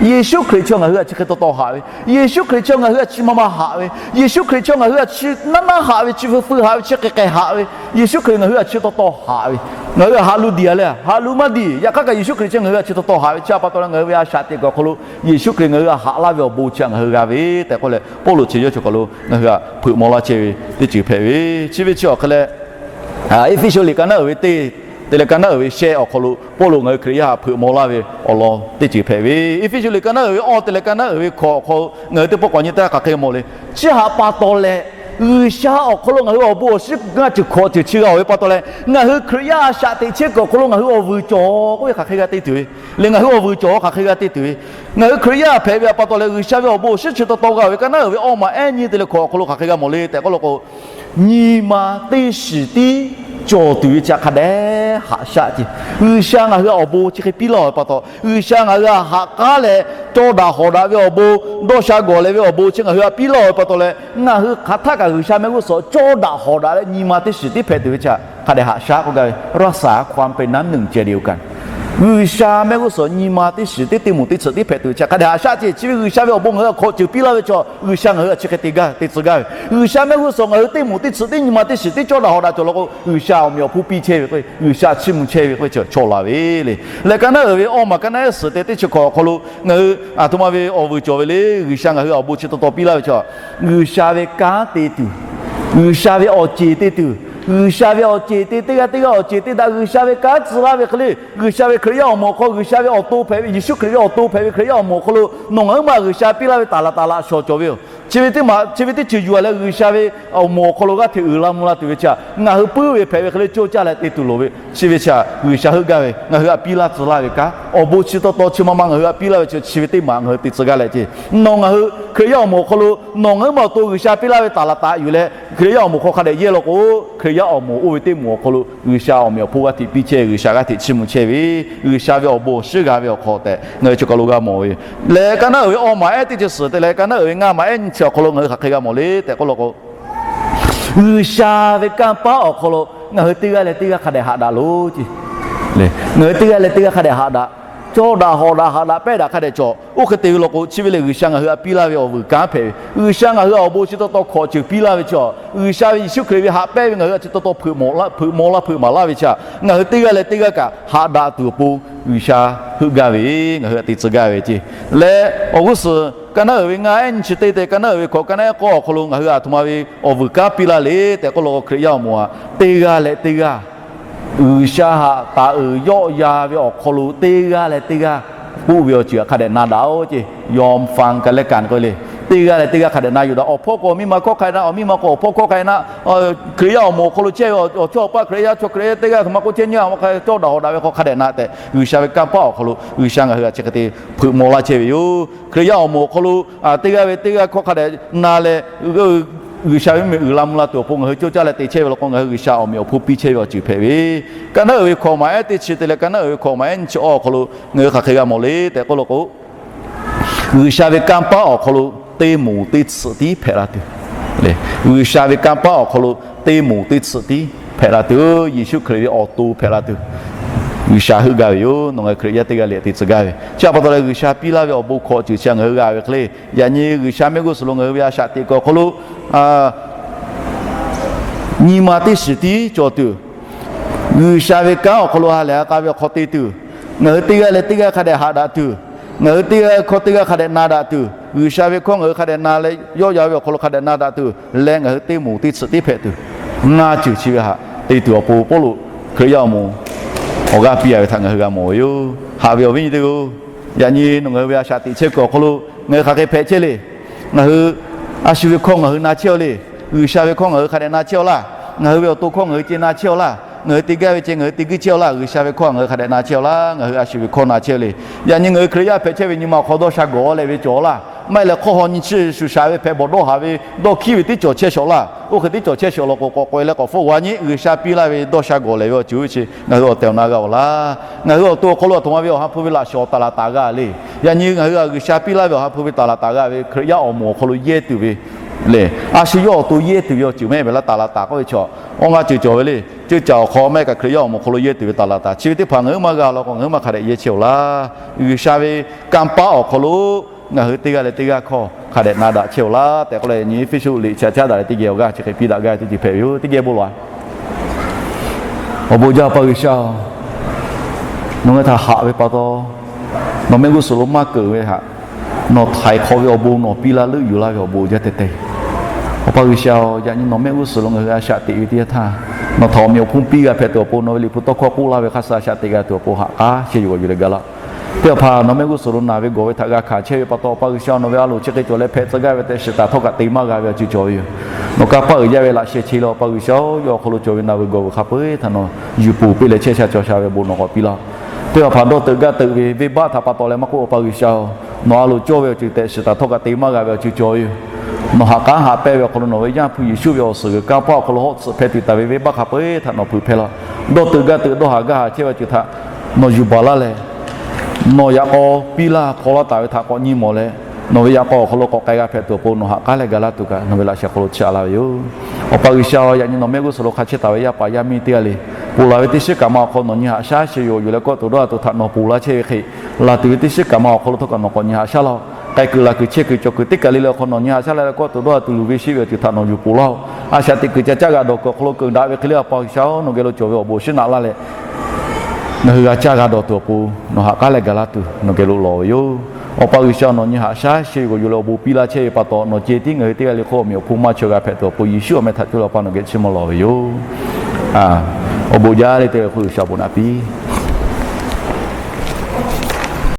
Yeˍsuˆ Hkriꞈ chi ngaˬ hui htaꞈ chi hk'e taw taw haꞈ ve, Yeˍsuˆ Hkriꞈ chi ngaˬ hui htaꞈ chi ma ma haꞈ ve, Yeˍsuˆ Hkriꞈ chi ngaˬ hui htaꞈ chi naˉ naˉ haꞈ ve, chi feu feu haꞈ ve, chi k'ai k'ai haꞈ ve, Yeˍsuˆ Hkriꞈ ngaˬ hui htaꞈ chi taw taw haꞈ ve. Ngaˬ hui htaꞈ haꞈ lu diˬ a leh haꞈ lu maˇ diˬ, yaꞈ hk'aˇ kaꞈ Yeˍsuˆ Hkriꞈ chi ngaˬ hui htaꞈ chi taw taw haꞈ ve chi htaꞈ pa taw leh ngaˬ hui ve a shaꞈ teꞈ kuiˬ awˬ hk'aw lo Yeˍsuˆ Hkriꞈ ngaˬ hui htaꞈ haꞈ laˇ ve awˬ bon chi htaꞈ ngaˬ hui g'a ve tehꞈ k'oˆ leh Pawˇluꞈ chi yawˇ chaw kaˬ lo ngaˬ hui htaꞈ hpeuꞈ maw laˇ chehˇ ve teˇ ceuˬ hpehꞈ ve. Chi ve chi awˬ hk'e leh Eˇfeˇsuꞈ liꞈ ka naˉ uiˍ ve teˇ te leh ka naˉ uiˍ ve shehˆ awˬ hk'aw lo Pawˇluꞈ ngaˬ hui Hkriꞈ yaˇ htaꞈ hpeuꞈ maw laˇ ve awˬ lawn teˇ ceuˬ hpehꞈ ve. Eˇfeˇsuꞈ liꞈ ka naˉ uiˍ ve awˇ te leh ka naˉ uiˍ ve hkawꞈ awˬ hk'aw ngaˬ hui teˇ pawˆ k'awꞈ nyi teˇ hk'aˬ hk'e mawˬ le. Chi htaꞈ pa taw leh G'uiˬsha awˬ hk'aw lo ngaˬ hui awˬ bon awˬ shinˉ ngaˇ ceuˬ hkawꞈ ceuˬ chi g'a oˬ ve pa taw leh, ngaˬ hui Hkriꞈ yaˇ a shaꞈ teꞈ chehˇ kuiˬ awˬ hk'aw lo ngaˬ hui awˬ vuiˬ cawˬ k'oˆ ve hk'aˬ hk'e g'a te tuˬ ve le. Ngaˬ hui awˬ vuiˬ cawˬ hk'aˬ hk'e g'a te tuˬ ve, ngaˬ hui Hkriꞈ yaˇ hpehꞈ ve htaꞈ pa taw leh G'uiˬsha ve awˬ bon awˬ shinˉ chi taw taw g'a oˬ ve ka naˉ uiˍ ve awˇ maˬ ehˉ nyiˇ te leh hkawꞈ awˬ hk'aw lo hk'aˬ hk'e g'a mawˬ le tehꞈ k'oˆ law k'o, nyi ma teˇ shiˍ tiˉ cawˬ tuˬ ve chi htaꞈ hk'a dehꞈ haꞈ shaˆ ce. G'uiˬsha ngaˬ hui awˬ bon chi hk'e piˇ laˇ oˬ ve pa taw, G'uiˬsha ngaˬ hui htaꞈ haꞈ k'aˉ leh cawˇ daꞈ hawꞈ daꞈ ve awˬ bon, dawˇ sha gawˬ leh ve awˬ bon chi ngaˬ hui htaꞈ piˇ laˇ oˬ ve pa taw leh, ngaˬ hui hk'aˬ htaˆ kaꞈ G'uiˬsha mehˆ g'uˇ suhˍ cawˇ daꞈ hawꞈ daꞈ leh nyi ma teˇ shiˍ tiˉ hpehꞈ tuˬ ve chi htaꞈ hk'a dehꞈ haꞈ shaˆ k'oˆ gaˇ ve. รักษาความเป็นน้ำหนึ่งใจเดียวกัน G'uiˬsha mehˆ g'uˇ suhˍ nyi ma teˇ shiˍ tiˉ teˇ moˍ teˇ tsuhꞈ tiˉ hpehꞈ tuˬ ve chi htaꞈ hk'a dehꞈ haꞈ shaˆ ce. Chi ve G'uiˬsha ve awˬ bon ngaˬ hui htaꞈ hkawꞈ ceuˬ piˇ laˇ ve chaw, G'uiˬsha ngaˬ hui htaꞈ chi hk'e te gaˇ te tcuh gaˇ ve. G'uiˬsha mehˆ g'uˇ suhˍ ngaˬ hui teˇ moˍ teˇ tsuhꞈ tiˉ nyi ma teˇ shiˍ tiˉ cawˇ daꞈ hawꞈ daꞈ cawˬ law k'o, G'uiˬsha awˬ meꞈ awˬ hponˇ piˇ chehˇ ve k'o, G'uiˬsha chiˇ mvuh chehˇ ve k'o, chaw laˬ ve le. Leh ka naˉ uiˍ ve awˇ maˬ ka naˉ ehˉ suhˍ te teˇ chi hkawꞈ awˬ hk'aw lo ngaˬ hui a htoꞈ ma ve awˬ vuiˬ cawˬ ve le. G'uiˬsha ngaˬ hui awˬ bon chi taw taw piˇ laˇ ve chaw, G'uiˬsha ve kanˉ te tuˬ, G'uiˬsha ve awˬ ceˬ te tuˬ, G'uiˬsha ve awˬ ceˬ te teˇ g'aˇ teˇ g'aˇ awˬ ceˬ te daꞈ G'uiˬsha ve kanˉ tcuh laˇ ve hk'e le. G'uiˬsha ve Hkriꞈ yaˇ awˬ moˍ awˬ hk'aw G'uiˬsha ve awˬ to hpehꞈ ve, Yeˍsuˆ Hkriꞈ ve awˬ to hpehꞈ ve Hkriꞈ yaˇ awˬ moˍ awˬ hk'aw lo nawˬ ngaˬ huiˉ ma G'uiˬsha piˇ laˇ ve taˍ laꞈ taˍ laꞈ shawˍ cawˬ ve yoˬ. Chi ve teˇ maˬ chi ve teˇ ceuˬ yuˬ a leh G'uiˬsha ve awˬ moˍ awˬ hk'aw lo g'aˇ hteꞈ uiˍ la mvuh la tuˬ ve chi htaꞈ ngaˬ hui puiˉ ve hpehꞈ ve hk'e le cawˇ caˇ leh te tuˬ loˍ ve. Chi ve chi htaꞈ G'uiˬsha heuˆ gaˇ ve, ngaˬ hui htaꞈ piˇ laˇ tcuh laˇ ve kanˉ awˬ bon chi taw taw chi ma ma ngaˬ hui htaꞈ piˇ laˇ ve chi chi ve teˇ maˬ ngaˬ hui te tcuh gaˇ leh ce. Nawˬ ngaˬ hui Hkriꞈ yaˇ awˬ moˍ awˬ hk'aw lo nawˬ ngaˬ huiˉ ma awˬ to G'uiˬsha piˇ laˇ ve taˍ laꞈ taˍ yuˬ leh Hkriꞈ yaˇ awˬ moˍ hk'aw hk'a dehꞈ yehˇ law k'o, Hkriꞈ yaˇ awˬ moˍ oˇ ve teˇ moˍ awˬ hk'aw lo G'uiˬsha awˬ meꞈ awˬ hponˇ g'aˇ hteꞈ piˇ chehˇ ve, G'uiˬsha g'aˇ hteꞈ chiˇ mvuh chehˇ ve, G'uiˬsha ve awˬ bon awˬ shinˉ g'a ve awˬ hk'aw tehꞈ ngaˬ hui chi hk'aw lo g'a mawˬ ve. Leh ka naˉ uiˍ ve awˇ maˬ ehˉ teˇ chi suhˍ te leh ka naˉ uiˍ ve ngaˇ maˬ ehˉ nyi chi awˬ hk'aw lo ngaˬ hui hk'aˬ hk'e g'a mawˬ le tehꞈ k'oˆ law k'o, G'uiˬsha ve kanˇ paˆ awˬ hk'aw lo ngaˬ hui teˇ g'aˇ leh teˇ g'aˇ hk'a dehꞈ haꞈ daꞈ loˬ ce. Ngaˬ hui teˇ g'aˇ leh teˇ g'aˇ hk'a dehꞈ haꞈ daꞈ. cawˇ daꞈ hawˍ daꞈ haꞈ daꞈ pehˇ daꞈ hk'a dehꞈ cawˬ. Oˇ hk'e te ve law k'o, chi ve lehˬ G'uiˬsha ngaˬ hui htaꞈ piˇ laˇ ve awˬ vuiˬ kanˉ hpehꞈ ve, G'uiˬsha ngaˬ hui htaꞈ awˬ bon chi taw taw hkawꞈ ceuˬ piˇ laˇ ve chi, G'uiˬsha ve Yeˍsuˆ Hkriꞈ ve haꞈ pehnˇ ve ngaˬ hui htaꞈ chi taw taw hpeuꞈ maw laˇ hpeuꞈ maˍ laˇ ve chi htaꞈ ngaˬ hui teˇ g'aˇ leh teˇ g'aˇ kaꞈ haꞈ daꞈ tuˬ awˬ pon G'uiˬsha heuˆ gaˇ ve, ngaˬ hui htaꞈ te tcuh gaˇ ve ceˇ. Leh awˬ g'uˇ suhˍ ka naˉ uiˍ ve ngaˇ ehˉ nyi chi teˇ te ka naˉ uiˍ ve hkawꞈ ka naˉ ehˉ k'awˇ awˬ hk'aw lo ngaˬ hui a htoꞈ ma ve awˬ vuiˬ kanˉ piˇ laˇ le tehꞈ k'oˆ law k'o, Hkriꞈ yaˇ awˬ moˍ aꞈ teˇ g'aˇ leh teˇ g'aˇ G'uiˬsha htaꞈ taˍ uiˍ yawˆ yan ve awˬ hk'aw lo teˇ g'aˇ leh teˇ g'aˇ k'oˆ ve awˬ ceuˬ hk'a dehꞈ na daꞈ-oˬ ceˇ. Yawˇ fa ka leh kanˍ k'oˆ le, teˇ g'aˇ leh teˇ g'aˇ hk'a dehꞈ na yuˬ daꞈ. Awˬ hpawˇ k'o awˬ miˇ ma hkawˇ hk'a dehꞈ na, awˬ miˇ ma k'o awˬ hpawˇ hkawˇ hk'a dehꞈ na. Hkriꞈ yaˇ awˬ moˍ awˬ hk'aw lo chehˇ ve awˬ chawˇ awˬ paˇ Hkriꞈ yaˇ chaw Hkriꞈ yaˇ teˇ g'aˇ htoꞈ ma k'oˆ chehˇ nyi a, cawˇ daꞈ hawˍ daꞈ ve hk'aw hk'a dehꞈ na tehꞈ G'uiˬsha ve kanˇ paˆ awˬ hk'aw lo G'uiˬsha ngaˬ hui htaꞈ chi hk'e te hpeuꞈ maw laˇ chehˇ ve yoˬ. Hkriꞈ yaˇ awˬ moˍ awˬ hk'aw lo teˇ g'aˇ ve teˇ g'aˇ hkawˇ hk'a dehꞈ na leh G'uiˬsha ve mvuhˇmiˬ uiˍ la mvuh la tuˬ awˬ pon ngaˬ hui cawˇ caˇ leh te chehˇ ve law k'o, ngaˬ hui G'uiˬsha awˬ meꞈ awˬ hponˇ piˇ chehˇ ve awˬ ceuˬ hpehꞈ ve, ka naˉ uiˍ ve hkawꞈ maˬ ehˉ teˇ chi te leh ka naˉ uiˍ ve hkawꞈ maˬ ehˉ nyi chi awˇ awˬ hk'aw lo ngaˬ hui hk'aˬ hk'e g'a mawˬ le tehꞈ k'oˆ law k'o, G'uiˬsha ve kanˇ paˆ awˬ hk'aw lo teˇ moˍ teˇ tsuhꞈ tiˉ hpehꞈ la tuˬ, G'uiˬsha ve kanˇ paˆ awˬ hk'aw lo teˇ moˍ teˇ tsuhꞈ tiˉ hpehꞈ la tuˬ, Yeˍsuˆ Hkriꞈ ve awˬ to hpehꞈ la tuˬ, G'uiˬsha heuˆ gaˇ ve yoˬ. Nawˬ ngaˬ hui Hkriꞈ yaˇ teˇ g'aˇ leh te tcuh gaˇ ve chi pa taw leh G'uiˬsha piˇ laˇ ve awˬ bon hkawꞈ ceuˬ chi ngaˬ hui g'a ve hk'e le. Yaꞈ nyi G'uiˬsha mehˆ g'uˇ suhˍ lo ngaˬ hui ve a shaꞈ teꞈ kuiˬ awˬ hk'aw lo nyi ma teˇ shiˍ tiˉ cawˬ tuˬ, G'uiˬsha ve kanˉ awˬ hk'aw lo ha lehˬ ha k'a ve awˬ hk'aw te tuˬ, ngaˬ hui teˇ g'aˇ leh teˇ g'aˇ hk'a dehꞈ haꞈ daꞈ tuˬ, ngaˬ hui teˇ g'aˇ hkawˇ teˇ g'aˇ hk'a dehꞈ na daꞈ tuˬ, G'uiˬsha ve hkawˇ ngaˬ hui hk'a dehꞈ na leh yawˆ yan ve awˬ hk'aw lo hk'a dehꞈ na daꞈ tuˬ leh ngaˬ hui teˇ moˍ teˇ tsuhꞈ tiˉ hpehꞈ tuˬ, ngaˇ ceuˬ chi ve htaꞈ te tuˬ awˬ pon Pawˇluꞈ Hkriꞈ yaˇ awˬ moˍ awˬ g'aˇ piˇ a ve htaꞈ ngaˬ hui g'a mawˬ ve yoˬ. Haꞈ ve awˬ viˉ nyi teˇ-oˬ, yaꞈ nyi nawˬ ngaˬ hui ve a shaꞈ teꞈ chehˇ kuiˬ awˬ hk'aw lo ngaˬ hui hk'aˬ hk'e hpehꞈ chehˇ le. Ngaˬ hui a shu ve hkawˇ ngaˬ hui na chehˇ-aw le. G'uiˬsha ve hkawˇ ngaˬ hui hk'a dehꞈ na chehˇ-aw laˇ. Ngaˬ hui ve awˬ to hkawˇ ngaˬ hui ceh na chehˇ-aw laˇ. Ngaˬ hui te gaˇ ve ceh ngaˬ hui te guiˇ chehˇ-aw laˇ. G'uiˬsha ve hkawˇ ngaˬ hui hk'a dehꞈ na chehˇ-aw laˇ. Ngaˬ hui a shu ve hkawˇ na chehˇ le. Yaꞈ nyi ngaˬ hui Hkriꞈ yaˇ hpehꞈ chehˇ ve nyi ma awˬ hk'aw dawˇ sha gawˬ leh ve cawˬ laˇ. Maˇ heˆ leh hk'awˇ haw nyi chi shuˍ shaˍ ve hpehꞈ bawˬ dawˇ haˍ ve dawˇ hkiˉ ve tiˉ cawˬ chehˇ shawˍ laˇ. Oˇ hk'e tiˉ cawˬ chehˇ shawˍ law k'o, k'awꞈ k'oꞈ-e leh k'awꞈ hpfuhˆ g'a nyi G'uiˬsha piˇ laˇ ve dawˇ sha gawˬ leh ve awˬ ceuˬ oˇ ve chi ngaˬ hui awˬ tehˬ awˬ na g'a-oˬ laˇ. Ngaˬ hui awˬ to awˬ hk'aw lo a htoꞈ ma ve Awˬ ha hpu ve laꞈ shawˍ taˍ laˍ taˍ g'a le. Yaꞈ nyi ngaˬ hui a G'uiˬsha piˇ laˇ ve Awˬ ha hpu ve taˍ laˍ taˍ g'a ve Hkriꞈ yaˇ awˬ moˍ awˬ hk'aw lo yehˇ tuˬ ve le. A shu yawˇ awˬ to yehˇ tuˬ ve awˬ ceuˬ maˇ heˆ ve laˇ, taˍ laˍ taˍ k'oˆ ve chaw awˇ ngaˇ ceuˬ cawˬ ve le. Ceuˇ caˬ awˬ hk'aw maˇ heˆ kaꞈ Hkriꞈ yaˇ awˬ moˍ awˬ hk'aw lo yehˇ tuˬ ve taˍ laˍ taˍ chi ve teˇ hpaˍ ngaˬ hui maˇ g'a law k'o, ngaˬ hui maˇ hk'a dehꞈ yehˇ chehˇ-oˬ laˇ. G'uiˬsha ve kanˇ paˆ awˬ hk'aw lo ngaˬ hui teˇ g'aˇ leh teˇ g'aˇ hkawˇ hk'a dehꞈ na daꞈ chehˇ-oˬ laˇ tehꞈ k'oˆ leh, yaꞈ nyi Eˇfeˇsuꞈ liꞈ chi htaꞈ caˉ daꞈ leh teˇ geh awˬ g'aˇ chi hk'e piˇ daꞈ gaˇ ve teˇ ceuˬ hpehꞈ ve yoˬ. Teˇ geh bon lawˬ-a. Awˬ bon jaˇ Awˬ pa G'uiˬsha-oˬ, nawˬ ngaˬ hui htaꞈ haꞈ ve pa taw, nawˬ mehˆ g'uˇ suhˍ lo maˇ keunˍ ve htaꞈ nawˬ htaiˍ hk'awꞈ ve awˬ bon nawˬ piˇ laˇ leuˆ yuˬ laˇ ve awˬ bon jaˇ teh teh. Awˬ pa G'uiˬsha-oˬ, yaꞈ nyi nawˬ mehˆ g'uˇ suhˍ lo ngaˬ hui a shaꞈ teꞈ ve teˇ yanˇ htaˇ, nawˬ htaꞈ awˬ meꞈ awˬ hponˇ piˇ g'a hpehꞈ tuˬ awˬ pon, nawˬ ve liꞈ hpu tawˇ hkawˇ k'oˆ laˇ ve hk'a shuˍ a shaꞈ teꞈ g'a tuˬ awˬ pon haꞈ k'aˉ sheh yuˬ g'awˬ yuˬ leh ga laˇ. Teˇ hpaˍ nawˬ mehˆ g'uˇ suhˍ lo naˬ ve gawˬ ve htaꞈ g'a hkanˍ chehˇ ve pa taw, Awˬ pa G'uiˬsha nawˬ ve a loˍ chi hk'e cawˬ leh hpehꞈ tcuh gaˇ ve tehꞈ shiˍ taˍ htawˇ kaꞈ te maˇ g'a ve awˬ ceuˬ cawˬ ve yoˬ. Nawˬ kanˇ paˆ uiˍ jaˇ ve laꞈ sheh che leh Awˬ pa G'uiˬsha-oˬ, yawˇ awˬ hk'aw lo cawˬ ve na ve gawˬ ve hk'a peu-eˬ htaꞈ nawˬ yuˬ poˬ piˇ leh chehˇ sha cawˬ sha ve bon nawˬ k'awꞈ piˇ laˇ. Teˇ hpaˍ dawˇ teuꞈ gaˇ teuꞈ ve venˇbaˆ htaꞈ pa taw leh maˇ k'oˆ, Awˬ pa G'uiˬsha-oˬ, nawˬ a loˍ cawˇ ve awˬ ceuˬ tehꞈ shiˍ taˍ htawˇ kaꞈ te maˇ g'a ve awˬ ceuˬ cawˬ ve yoˬ. Nawˬ haꞈ k'aˉ haꞈ pehnˇ ve awˬ hk'aw lo nawˬ ve Yaˇ hpu Yeˍsuˆ ve awˬ suhˍ g'uiˬ kanˇ paˆ awˬ hk'aw lo hawˆ tsuhꞈ hpehˇ tuˬ taˍ ve venˇbaˆ hk'a peu-eˬ htaꞈ nawˬ hpeuꞈ hpehˇ laˇ. Dawˇ teuꞈ gaˇ teuꞈ dawˇ haˍ gaˇ haˍ chehˇ ve awˬ ceuˬ htaꞈ nawˬ yuˬ baˬ laˇ leh, nawˬ yaꞈ k'aw piˇ laˇ hpaw laˇ taˍ ve htaꞈ k'awꞈ nyi mawˬ leh, nawˬ ve yaꞈ k'aw awˬ hk'aw lo k'awꞈ k'ai g'a hpehꞈ tuˬ awˬ pon nawˬ haꞈ k'aˉ leh ga laˇ tuˬ kaꞈ nawˬ ve laꞈ sheh hk'aw lo chi a laˇ ve yoˬ. Awˬ pa G'uiˬsha-oˬ, yaꞈ nyi nawˬ mehˆ g'uˇ suhˍ lo hk'a chehˇ taˍ ve yaˇ paˍ yaˇ miˇ teˇ g'aˇ le, ponˬ laˬ ve teˇ shiˉ kaꞈ ma awˬ hk'aw nawˬ nyi haꞈ shaˉ sheh yuˬ g'awˬ yuˬ leh kawˆ tuˬ dawˇ haˍ tuˬ htaꞈ nawˬ ponˬ laˇ chehˇ ve hk'e, laˬ tuˬ ve teˇ shiˉ kaꞈ ma awˬ hk'aw lo htawˇ kaꞈ nawˬ k'awꞈ nyi haꞈ shaˉ laˇ-oˬ. K'ai kuiˬ laˬ kuiˬ chehˇ kuiˬ cawˬ kuiˬ teˇ kaˬ le le awˬ hk'aw nawˬ nyi haꞈ shaˉ laˇ leh kawˆ tuˬ dawˇ haˍ tuˬ luˬ ve sheˆ ve awˬ ceuˬ htaꞈ nawˬ yuˬ ponˬ laˇ-oˬ. A shaꞈ teꞈ kuiˬ ca caˇ g'a dawˬ kuiˬ awˬ hk'aw lo keunˍ daꞈ ve hk'e le, Awˬ pa G'uiˬsha-oˬ, nawˬ geh lo cawˬ ve awˬ bon awˬ shinˉ naꞈ laˇ leh, ngaˬ hui g'a caˇ g'a dawˬ tuˬ awˬ pon nawˬ haꞈ k'aˉ leh ga laˇ tuˬ nawˬ geh lo lawˬ ve yoˬ. Awˬ pa G'uiˬsha, nawˬ nyi haꞈ shaˉ sheh yuˬ g'awˬ yuˬ leh awˬ bon piˇ laˇ chehˇ ve pa taw, nawˬ ceh tiˉ ngaˬ hui teˇ g'aˇ le hk'oˆ awˬ meꞈ awˬ hponˇ maˇ chaweh g'a hpehꞈ tuˬ awˬ pon Yeˍsuˆ awˬ meh htaꞈ cuˇ leh Awˬ pa nawˬ geh chiˇ mvuh lawˬ ve yoˬ. Awˬ bon jaˇ le teˇ g'aˇ le hk'oˆ G'uiˬsha awˬ bon naꞈ piˇ